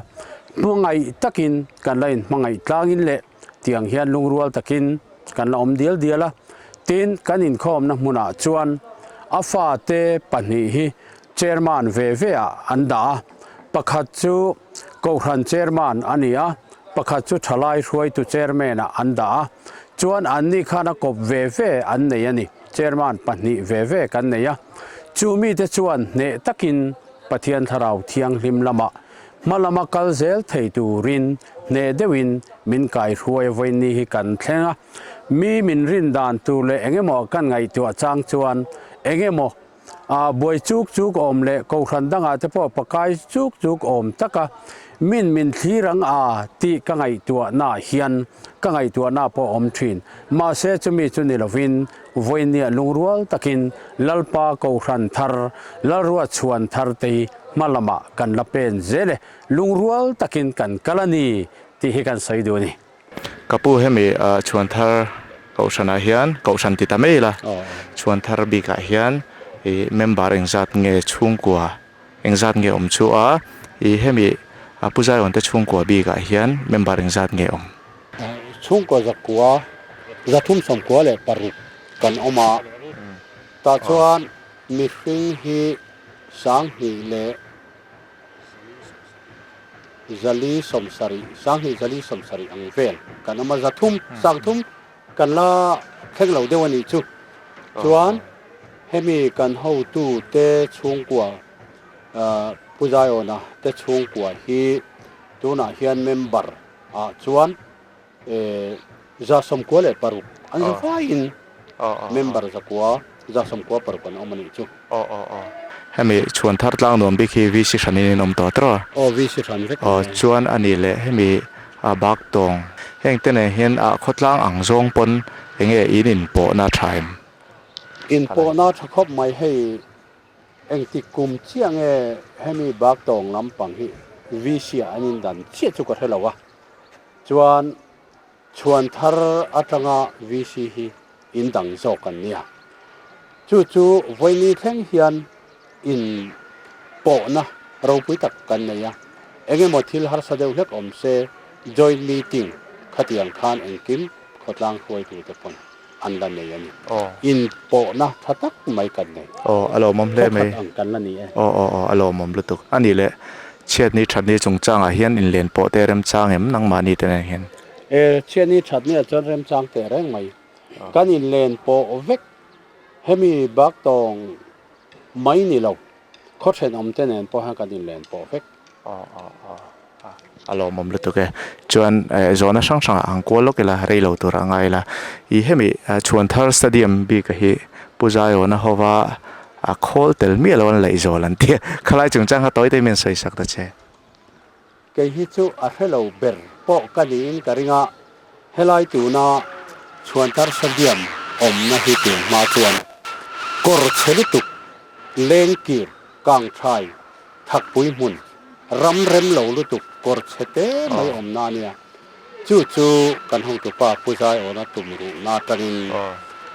hmangaih takin kan la inhmangaih tlangin leh tiang hian lungrual takin kan la awm dial dial a. Tin, kan inkhawmna hmunah chuan a fate pahnih hi chairman ve ve ah an dah a, pakhat chu Kohhran chairman a ni a, pakhat chu thalai hruaitu chairman ah an dah a, chuan anni khan a kawp ve ve an nei a ni. Chairman pahnih ve ve kan nei a, chu mite chuan hneh takin Pathian Thlarau Thianghlim lamah hma lama kal zel thei turin hneh deuhin min kaihruai a vawiin ni hi kan thleng a. Mi min rin dan tur leh engemaw kan ngaihtuah chang chuan engemaw. Ah buai chuk chuk awm leh kohhran dangah te pawh pakai chuk chuk awm tak a, min min thlir ang a tih ka ngaihtuahnaah hian ka ngaihtuahna pawh a awm thin. Mahse chumi chu ni lovin vawinia lungrual takin Lalpa kohhran thar, Lalruat chhuan thar te hi hma lamah kan la pen zel e, lungrual takin kan kal a ni tih hi kan sawi duh a ni. Ka pu hemi chhuan thar kohhranah hian kohhran ti ta mai ila chhuan thar bikah hian ih member engzat nge chhungkua engzat nge awm chu a ih hemi a pu Zion te chhungkua bikah hian member engzat nge awm. Chhungkua zakua zathum sawmkua leh paruk kan awm a tah chuan mihring hi sanghnih leh Zali sawmsarih, sanghnih zali sawmsarih ang vel kan awm a, zathum, sangthum kan la thleng lo deuh a nih chu. Chuan hemi kan hotu te chhungkua Pu Zaiawna te chhungkua hi tunah hian member ah chuan 196 an za faiin member zakua 196 an awm a nih chu. Aw aw aw. Hemi chhuan thar tlang nuam bik hi VC hranin in awm tawh tawh a? Aw VC hran vek ani. Aw chuan a nih leh hemi a bak tawng heng te nen hian a khawtlang ang zawng pawn enge in inpawhna tha em? Inpawhna tha khawp mai hei Engtik kum chiah nge hemi bak tawng lampang hi VC ah an indan chiah chu ka hre lo a, chuan chhuan thar atanga VC hi indang zawk an nia. Chu chu vawiini thleng hian in pawhna ropui tak kan nei a, engemaw thil harsa deuh hlek awm se joint meeting khatiang khan engkim khawtlang hruaitute pawn an la nei a ni. In pawhna tha tak mai kan nei. Aw, a lawmawm hle mai. Thawkhat ang kan la ni e. Aw, aw, aw, a lawmawm lutuk. A nih leh, chhiatni thatni chungchangah hian inlen pawh te remchang em nangmahni te nen hian? E, chhiatni thatni ah chuan remchang teh reng mai. Kan inlen pawh vek hemi bak tawng mai ni lo, khaw thenawm te nen pawh hian kan inlen pawh vek. Aw, aw, aw. A lawmawm lutuk e. Chuan eh zawhna hrang hrangah ang kual lawk ila rei lo tur a ngai ila. Ih hemi chhuan thar stadium bik a hi Pu Zaiawna hova a khawl tel miah lo an laih zawl an ti a. Khalai chungchang kha tawi te hian sawi sak ta che. Kei hi chu a hre lo ber pawh ka niin ka ring a, helai tuna chhuan thar stadium awmna hi tun hma chuan kawr chhe lutuk lengkir kangthai Thakpui hmun ram rem lo lutuk kawr chhe te mai awmna a nia. Chu chu kan hotupa Pu Zaiawna tum ruhna atangin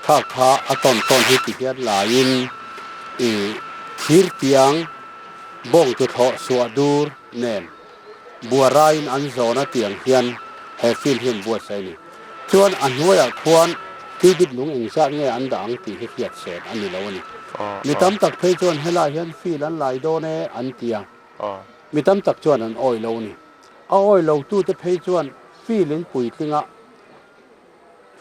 thak kha a tawn tawn hi ti hian laiin i thir tiang bawng tuthlawh suah dur nen buaraiin an zawn a tiang hian he field hi an buatsaih a ni. Chuan a hnuaiah khuan cubic lung engzat nge an dah ang tih hi hriat set a ni lo a ni. Mi tam tak phei chuan helai hian field an lai dawn e an ti a, mi tam tak chuan an awih lo a ni. A awih lo tute phei chuan field in puitlinga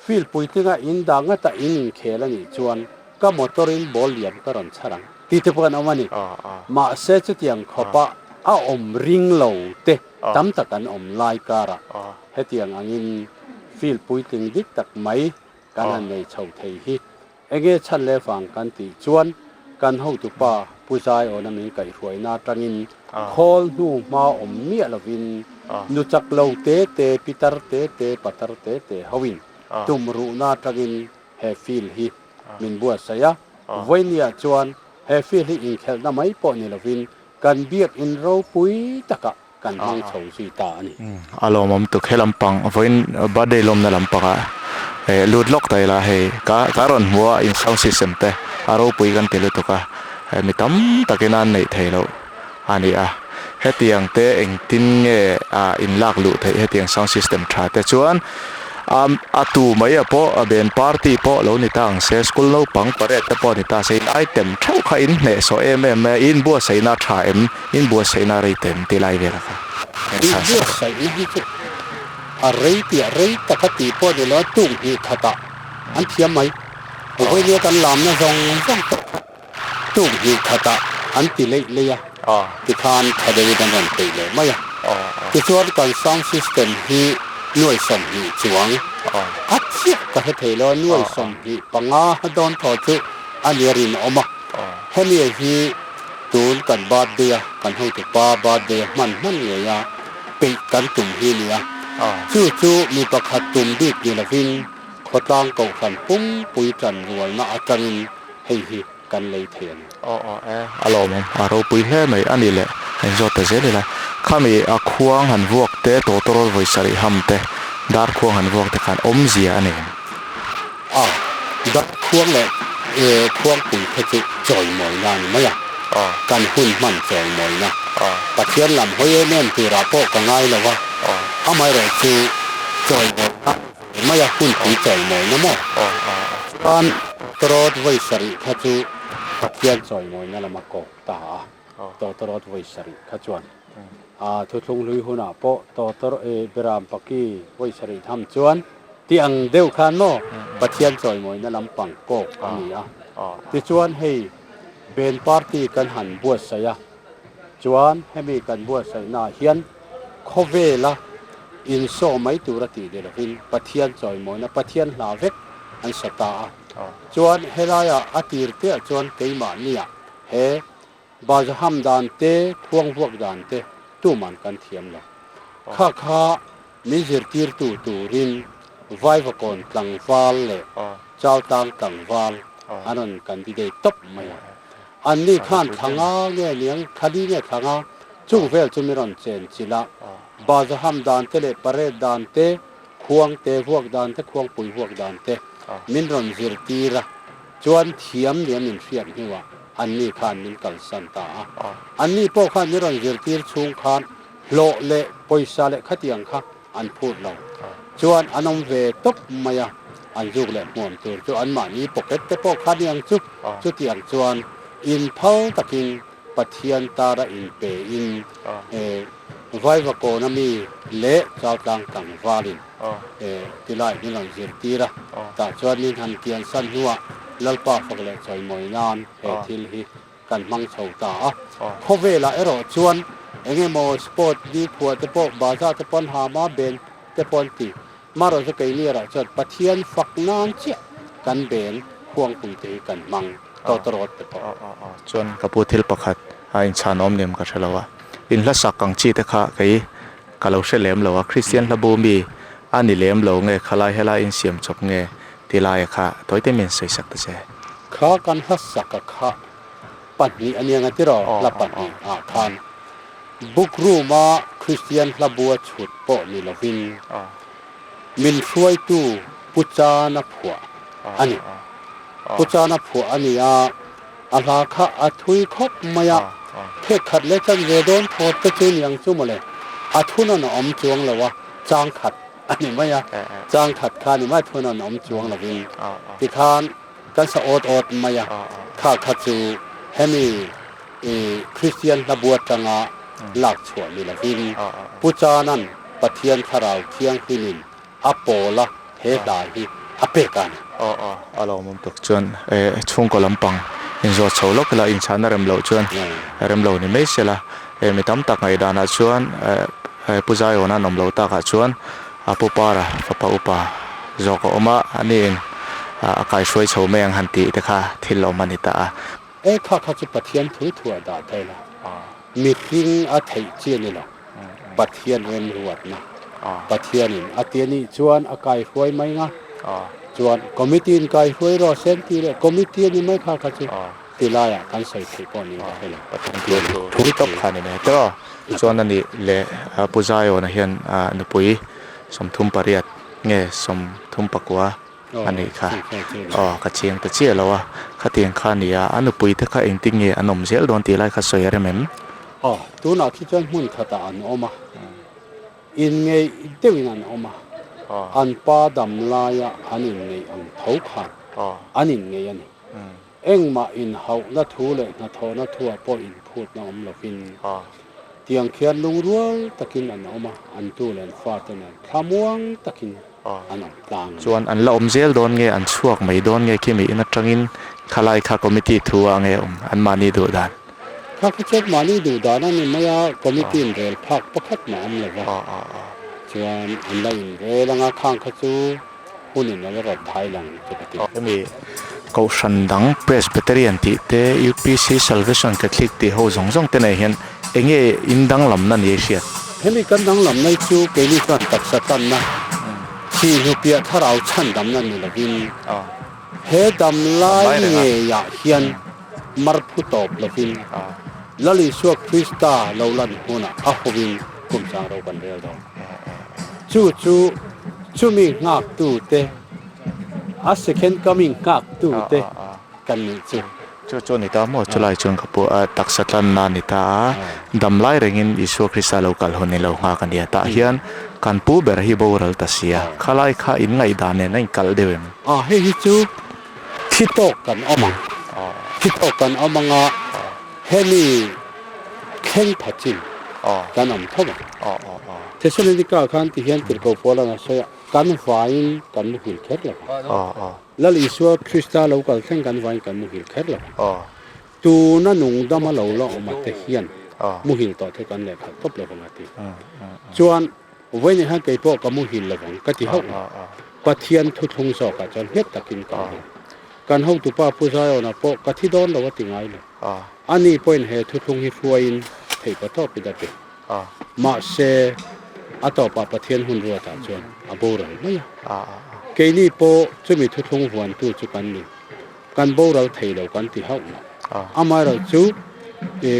field puitlinga in dah ngata in inkhel a nih chuan ka motor in ball liam ka rawn chhar ang tih te pawh an awm a ni. Mahse chutiang khawpa a awm ring lo te tam tak an awm lai karah hetiang angin field puitling dik tak mai kan han nei chho thei hi enge chhan leh vang kan tih chuan kan hotupa Pu Zaiawna min kaihhruaina atangin khawl hnu hma awm miah lovin nu chak lo te te, pitar te te, patar te te hoin tum ruhna atangin he field hi min buatsaih a. Vawinia chuan he field hi inkhelhna mai pawh ni lovin kan biakin ropui takah kan hmang chho zui ta a ni. A lawmawm tuk he lampang vawiin birthday lawmna lampangah eh lut lawk ta ila hei ka ka rawn hmu a in sound system te a ropui kan ti lutuk a eh mi tam takin an neih theih loh a ni a hetiang te engtin nge ah in lak luh theih hetiang sound system tha te chuan A tu mai a pawh a band party pawh lo ni ta ang se, school naupang parade te pawh ni ta se in item theuh kha in hneh sawh em em mai a, in buatsaihna a tha em, in buatsaihna a rei tem tih lai vel a kha. In buatsaihna hi chu a rei piah rei tak a tih pawh ni lo a tuk hnih khatah an thiam mai. Vawinia kan lamna zawng zawng pawh kha tuk hnih khatah an ti leih leih a, tikhan tha deuhin an rawn peih leh mai a. Tichuan kan sound system hi nuai 20 chuang a chiah ka hre thei lo a, nuai 25 dawn thaw chu a ni a rinawm a. Hemi hi tun kan birthday a kan hotu pa birthday a hman hman ngei a peih kan tum hi a ni a. Chu chu mi pakhat tum bik ni lovin khawtlang kohhran pumpui tan rualna atangin hei hi kan lei thei a ni. Aw aw e, a lawmawm, a ropui hle mai a ni le, heng zawt ta zel ila. Khami a khuang han vuak te, tawtawrawl vawi sarih ham te, dar khuang han vuak te khan awmzia a nei em? A, dar khuang leh khuangpui kha chu chawimawina a ni mai a, kan hun hman chawimawina. Pathian lam hawi em em turah pawh ka ngai lo a, amaherawhchu chawimawina mai a, hunpui chawimawina maw? Chuan tawtawrawt vawi sarih kha chu Pathian chawimawina lama kawk ta a, tawtawrawt vawi sarih kha chuan a thuthlung hlui hunah pawh tawtawr Beram Paki vawi sarih tham chuan ti ang deuh khan maw Pathian chawimawina lampang kawk a ni a. Tichuan hei Ben Party kan han buatsaih a, chuan hemi kan buatsaihnaah hian khawvela insaw mai tura tih ni lovin Pathian chawimawina, Pathian hla vek an sa ta a. Chuan helaiah a tir teah chuan keimahniah he Bazaham dan te, khuangvuak dan te tuman kan thiam lo. Kha kha min zirtirtu turin Vaivakawn tlangval leh Chautang tlangval an rawn candidate tawp mai a. Anni khan thla nga nge niang, thla li nge thla nga chung vel chu min rawn chen chilh a. Bazaham dan te leh parade dan te, khuang te vuak dan te, khuangpui vuak dan te min rawn zirtir a. Chuan thiam nia min hriat hnuah anni khan min kalsan ta a. Anni pawh khan min rawn zirtir chhung khan hlawh leh pawisa leh khatiang kha an phut lo. Chuan an awm ve tawp mai a, an zuk leh hmuam tur chu anmahni pocket te pawh kha ni ang chu. Chutiang chuan inphal takin Pathian tara inpe in Vaivakawna mi leh Chautlang tlangvalin tilai min rawn zirtir a, tah chuan min han kian san hnuah Lalpa fak leh chawimawi nan he thil hi kan hmang chho ta a. Khawvelah erawh chuan eng emaw sport ni khuah te pawh bazaar te pawh an ham a, ben te pawh an ti. Marawh chu keini erawh chuan Pathian fak nan chiah kan ben khuangpui te hi kan hmang tawtawrawt te pawh. Chuan ka pu thil pakhat a inchhan awm nem ka hre lo a, in hla sak ang chi te kha kei ka lo hre lem lo a, Kristian hla bu mi a ni lem lo nge khalai helai insiam chawp nge ti laia kha tawite min sawi sak ta che. Kha kan hla sak a kha pahnih a nia nga tiraw hla pahnih ah khan book room a Kristian hla bu a chhut pawh ni lovin min hruaitu Pu Chana phuah a ni. Pu Chana phuah a ni a, a hla kha a thui khawp mai a, phek khat leh chan ve dawn phawt te chu niang chu mawle, a thunawn a awm chuang lo a, chang khat a ni mai a, chang khat kha ni mai thunawn a awm chuang lovin tikhan kan sa awt awt mai a, kha kha chu hemi Kristian hla bu atanga lak chhuah ni lovin Pu Chanan Pathian Thlarau Thianghlimin a pawl a, he hla hi a pek a ni. Aw aw, a lawmawm tuk chuan chhungkaw lampang inzawt chho lawk ila inchhahna rem loh chuan rem lo ni mai sela, mi tam tak ngaihdanah chuan Pu Zaiawna an awm lo takah chuan a pu para fapa upa zawk a awm a, ani in a kaihruai chho mai ang han tih te kha thil awm a ni ta a. E kha kha chu Pathian thu thu a dah thei lo, mihring a theih chi a ni lo, Pathian remruatna, Pathianin a ti a nih chuan a kaihruai mai nga, chuan committee in kaihruai rawh se an ti leh committee a ni mai kha kha chu ti laiah kan sawi theih pawh niin ka hre lo. Pathian thu thu thu tawp kha a ni mai tawh a, chuan a nih leh Pu Zaiawna hian nupui 38 nge 34 a nih kha aw ka chiang ta chiah lo a, khatiang kha a ni a, a nupui te kha engtin nge an awm zel dawn tih lai kha sawi a rem em? Aw, tunah khi chuan hmun khatah an awm a, inngeih deuhin an awm a, an pa dam laia an inngeih ang tho khan an inngeih a ni. Engmah inhauhna thu leh hnathawhna thuah pawh inphutna awm lovin tiang khian lungrual takin an awm a, an tu leh an fate nen thlamuang takin an awm tlang a ni. Chuan an la awm zel dawn nge, an chhuak mai dawn nge khimi in atangin khalai kha committee thu ah nge awm an mahni duh dan? Kha kha chuan mahni duh dan a ni mai a, committee in rel phak pakhat mah awm lo va, chuan an la inrel anga khang kha chu. Hunin a la rawn thai lang chu ka ti. Hemi Kohhran dang Presbyterian tih te, UPC, Salvation Catholic tih ho zawng zawng te nei hian enge in danglamna ni a hriat? Hemi kan danglamna hi chu keini chuan taksa tanna thih hnupiah thlarau chhandamna ni lovin he damlai ngeiah hian mar phu tawp lovin Lal Isua Krista lo lan hunah a hovin kum sang ro kan rel dawn. Chu chu chumi nghaktute A second coming nghak tu te kan nih chu. Chu chu a ni ta maw? Chulai chuan ka pu a taksa tlanna a ni ta a, dam lai rengin Isua Krista lo kal hun i lo nghak a nia. Tah hian kan pu ber hi boral ta si a, khalai kha in ngaihdan nen a inkalh deuh em? A, hei hi chu thi tawk kan awm ang. Thi tawk kan awm anga hemi thleng pha chin kan awm tho ang. Thesalonika khan tihian tirhkoh pawl an a sawi a. Kan vaiin kan muhil kher lo ang. Lal Isua Krista lo kal thleng kan vaiin kan muhil kher lo ang. Tuna nungdama lo la awm ate hian muhil tawh te kan lehkhalh tawp lo vang a ti. Chuan vawiin hian kei pawh ka muhil lo vang ka ti hauh lo. Pathian thuthlung zawkah chuan nghet takin ka awm. Kan hotupa Pu Zion-a pawh ka thi dawn lo a ti ngai lo. Ani pawhin he thuthlung hi hruaiin theihpa tawpin a pe. Mahse, a tawpah Pathian hun ruatah chuan a boral mai a. Keini pawh chumi thuthlung vuantu chu kan ni. Kan boral thei lo kan ti hauh lo. Amaherawhchu,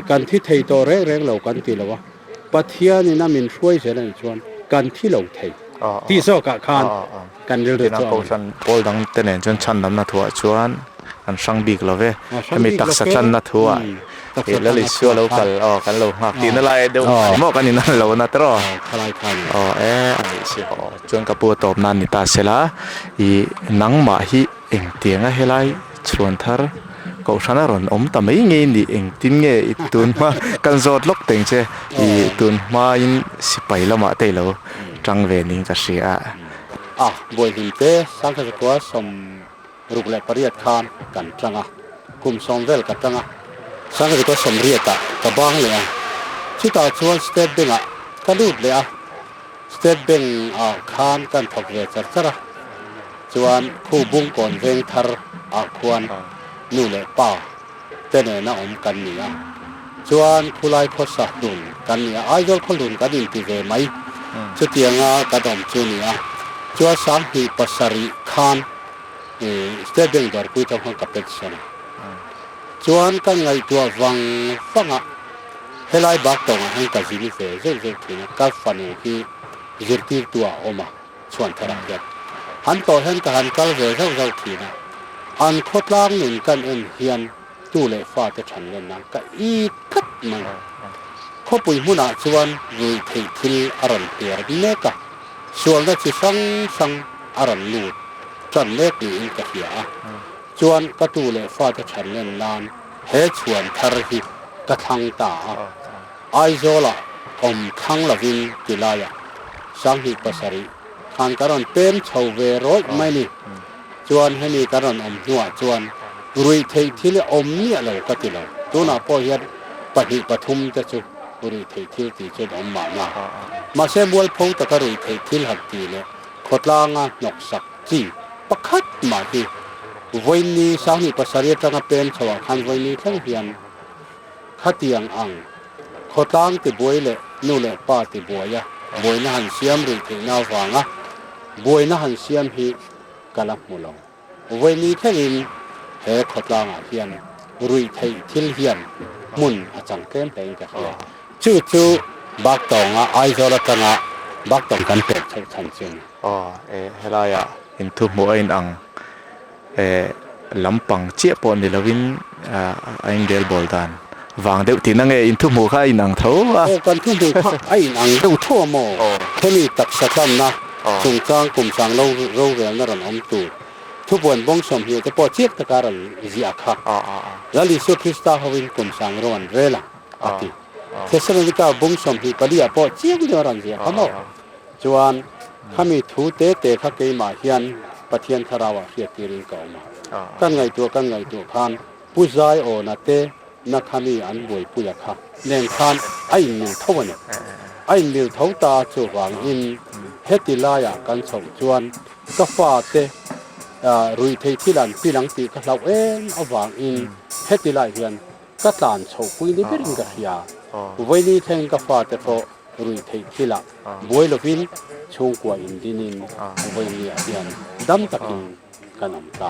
kan thi thei tawh reng reng lo kan ti lo a, Pathianin a min hruai zel a nih chuan kan thi lo thei tih zawkah khan kan rilru chu a awm. Kohhran pawl dangte nen chuan chhandamna thuah chuan an hrang bik lo ve. Hemi taksa tlanna thuah ih Lal Isua lo kal aw kan lo nghak tihna lai deuh ani maw kan inan lo na tawh aw e a nih si aw chuan ka pu a tawp nan ni ta sela ih nangmah hi engtianga helai chhuan thar kohhran a rawn awm ta mai ngei ni engtin nge i tun hma kan zawt lawk teng che ih tun hmain sipai lamah te ilo tang ve ning ka hria a. A buaihlim te Sangkhazakhua 68 khan kan tang a, kum sawm vel ka tang a, 1980 ah ka bang leh a, chutah chuan State Bank ah ka lut leh a, State Bank ah khan kan thawk ve char char a, chuan khu Bungkawn veng thar ah khuan nu leh pa te nena awm kan ni a, chuan khulai khawsa hlun kan ni a, Aizawl khaw hlun kan inti ve mai, chutianga kan awm chu ni a, chuan 2007 khan State Bank dawrpui tang khan ka pension a, chuan ka ngaihtuah vang vang a, helai bak tawngah hian ka zin ve zeuh zeuh thin a, ka fanu hi zirtirtu ah a awm a. chhuan tharah hian han tawh hian ka han kal ve zauh zauh thin a, an khawtlang nun kan en hian tu leh fate than len nan ka it tlat mai. Khawpui hmunah chuan ruih theih thil a rawn hliar mek a, sualna chi hrang hrang a rawn lut tan mek niin ka hria a, chuan ka tu leh fate than len nan he chhuan thar hi ka thlang ta a. Aizawlah awm thlang lovin ti laiah 2007 khan ka rawn pem chho ve rawih mai ni. Chuan hemi ka rawn awm hnuah chuan ruih theih thil awm miah lo ka ti lo. Tunah pawh hian pahnih pathum te chu ruih theih thil tih chuan awm mahna. Mahse mualpho taka ruih theih thil han ti leh khawtlanga hnawksak chi pakhat mah hi vawiinni 2007 atanga pem chhoah khan vawiinni thleng hian Khatiang ang, khawtlang tibuai leh nu leh pa tibuaia buaina han siam rih theihna avanga buaina han siam hi ka la hmu lo. Vawiini thlengin he khawtlangah hian ruih theih thil hian hmun a chang tlem hlein ka hria. Chu chu Baktawnga Aizawl atanga Baktawng kan pek chhoh chhan chu a ni. Aw, e, helaiah inthuhmuh a inang. Eh lampang chiah pawh ni lovin a inrel bawl dan vang deuh tihna nge in thuhmuh kha a inang tho a. Aw kan thuhmuh kha a inang deuh tho a maw? Hemi taksa tlanna chungchang kum sang lo rorelna rawn awm tur thubuan bawng 20 te pawh chiak taka rawn ziah kha Lal Isua Krista hovin kum sang ro an rel a a ti. Thesalonika bawng 24 ah pawh chiang deuh a rawn ziah kha maw? Chuan khami thu te te kha keimah hian Pathian thlarauah hriat tirin ka awm a. Kan ngaihtuah kan ngaihtuah khan Pu Zaiawna te na khami an buaipuia kha nen khan a inmil tho a ni. A inmil tho ta chuvangin heti laiah kan chhoh chuan ka fate. Ruihtheih thil an pil ang tih ka hlauh em avangin heti lai hian ka tlan chhoh pui ni berin ka hria. Vawiini thleng ka fate pawh ruihtheih thilah buai lovin chhungkua indinin vawiini ah hian dam takin kan awm ta.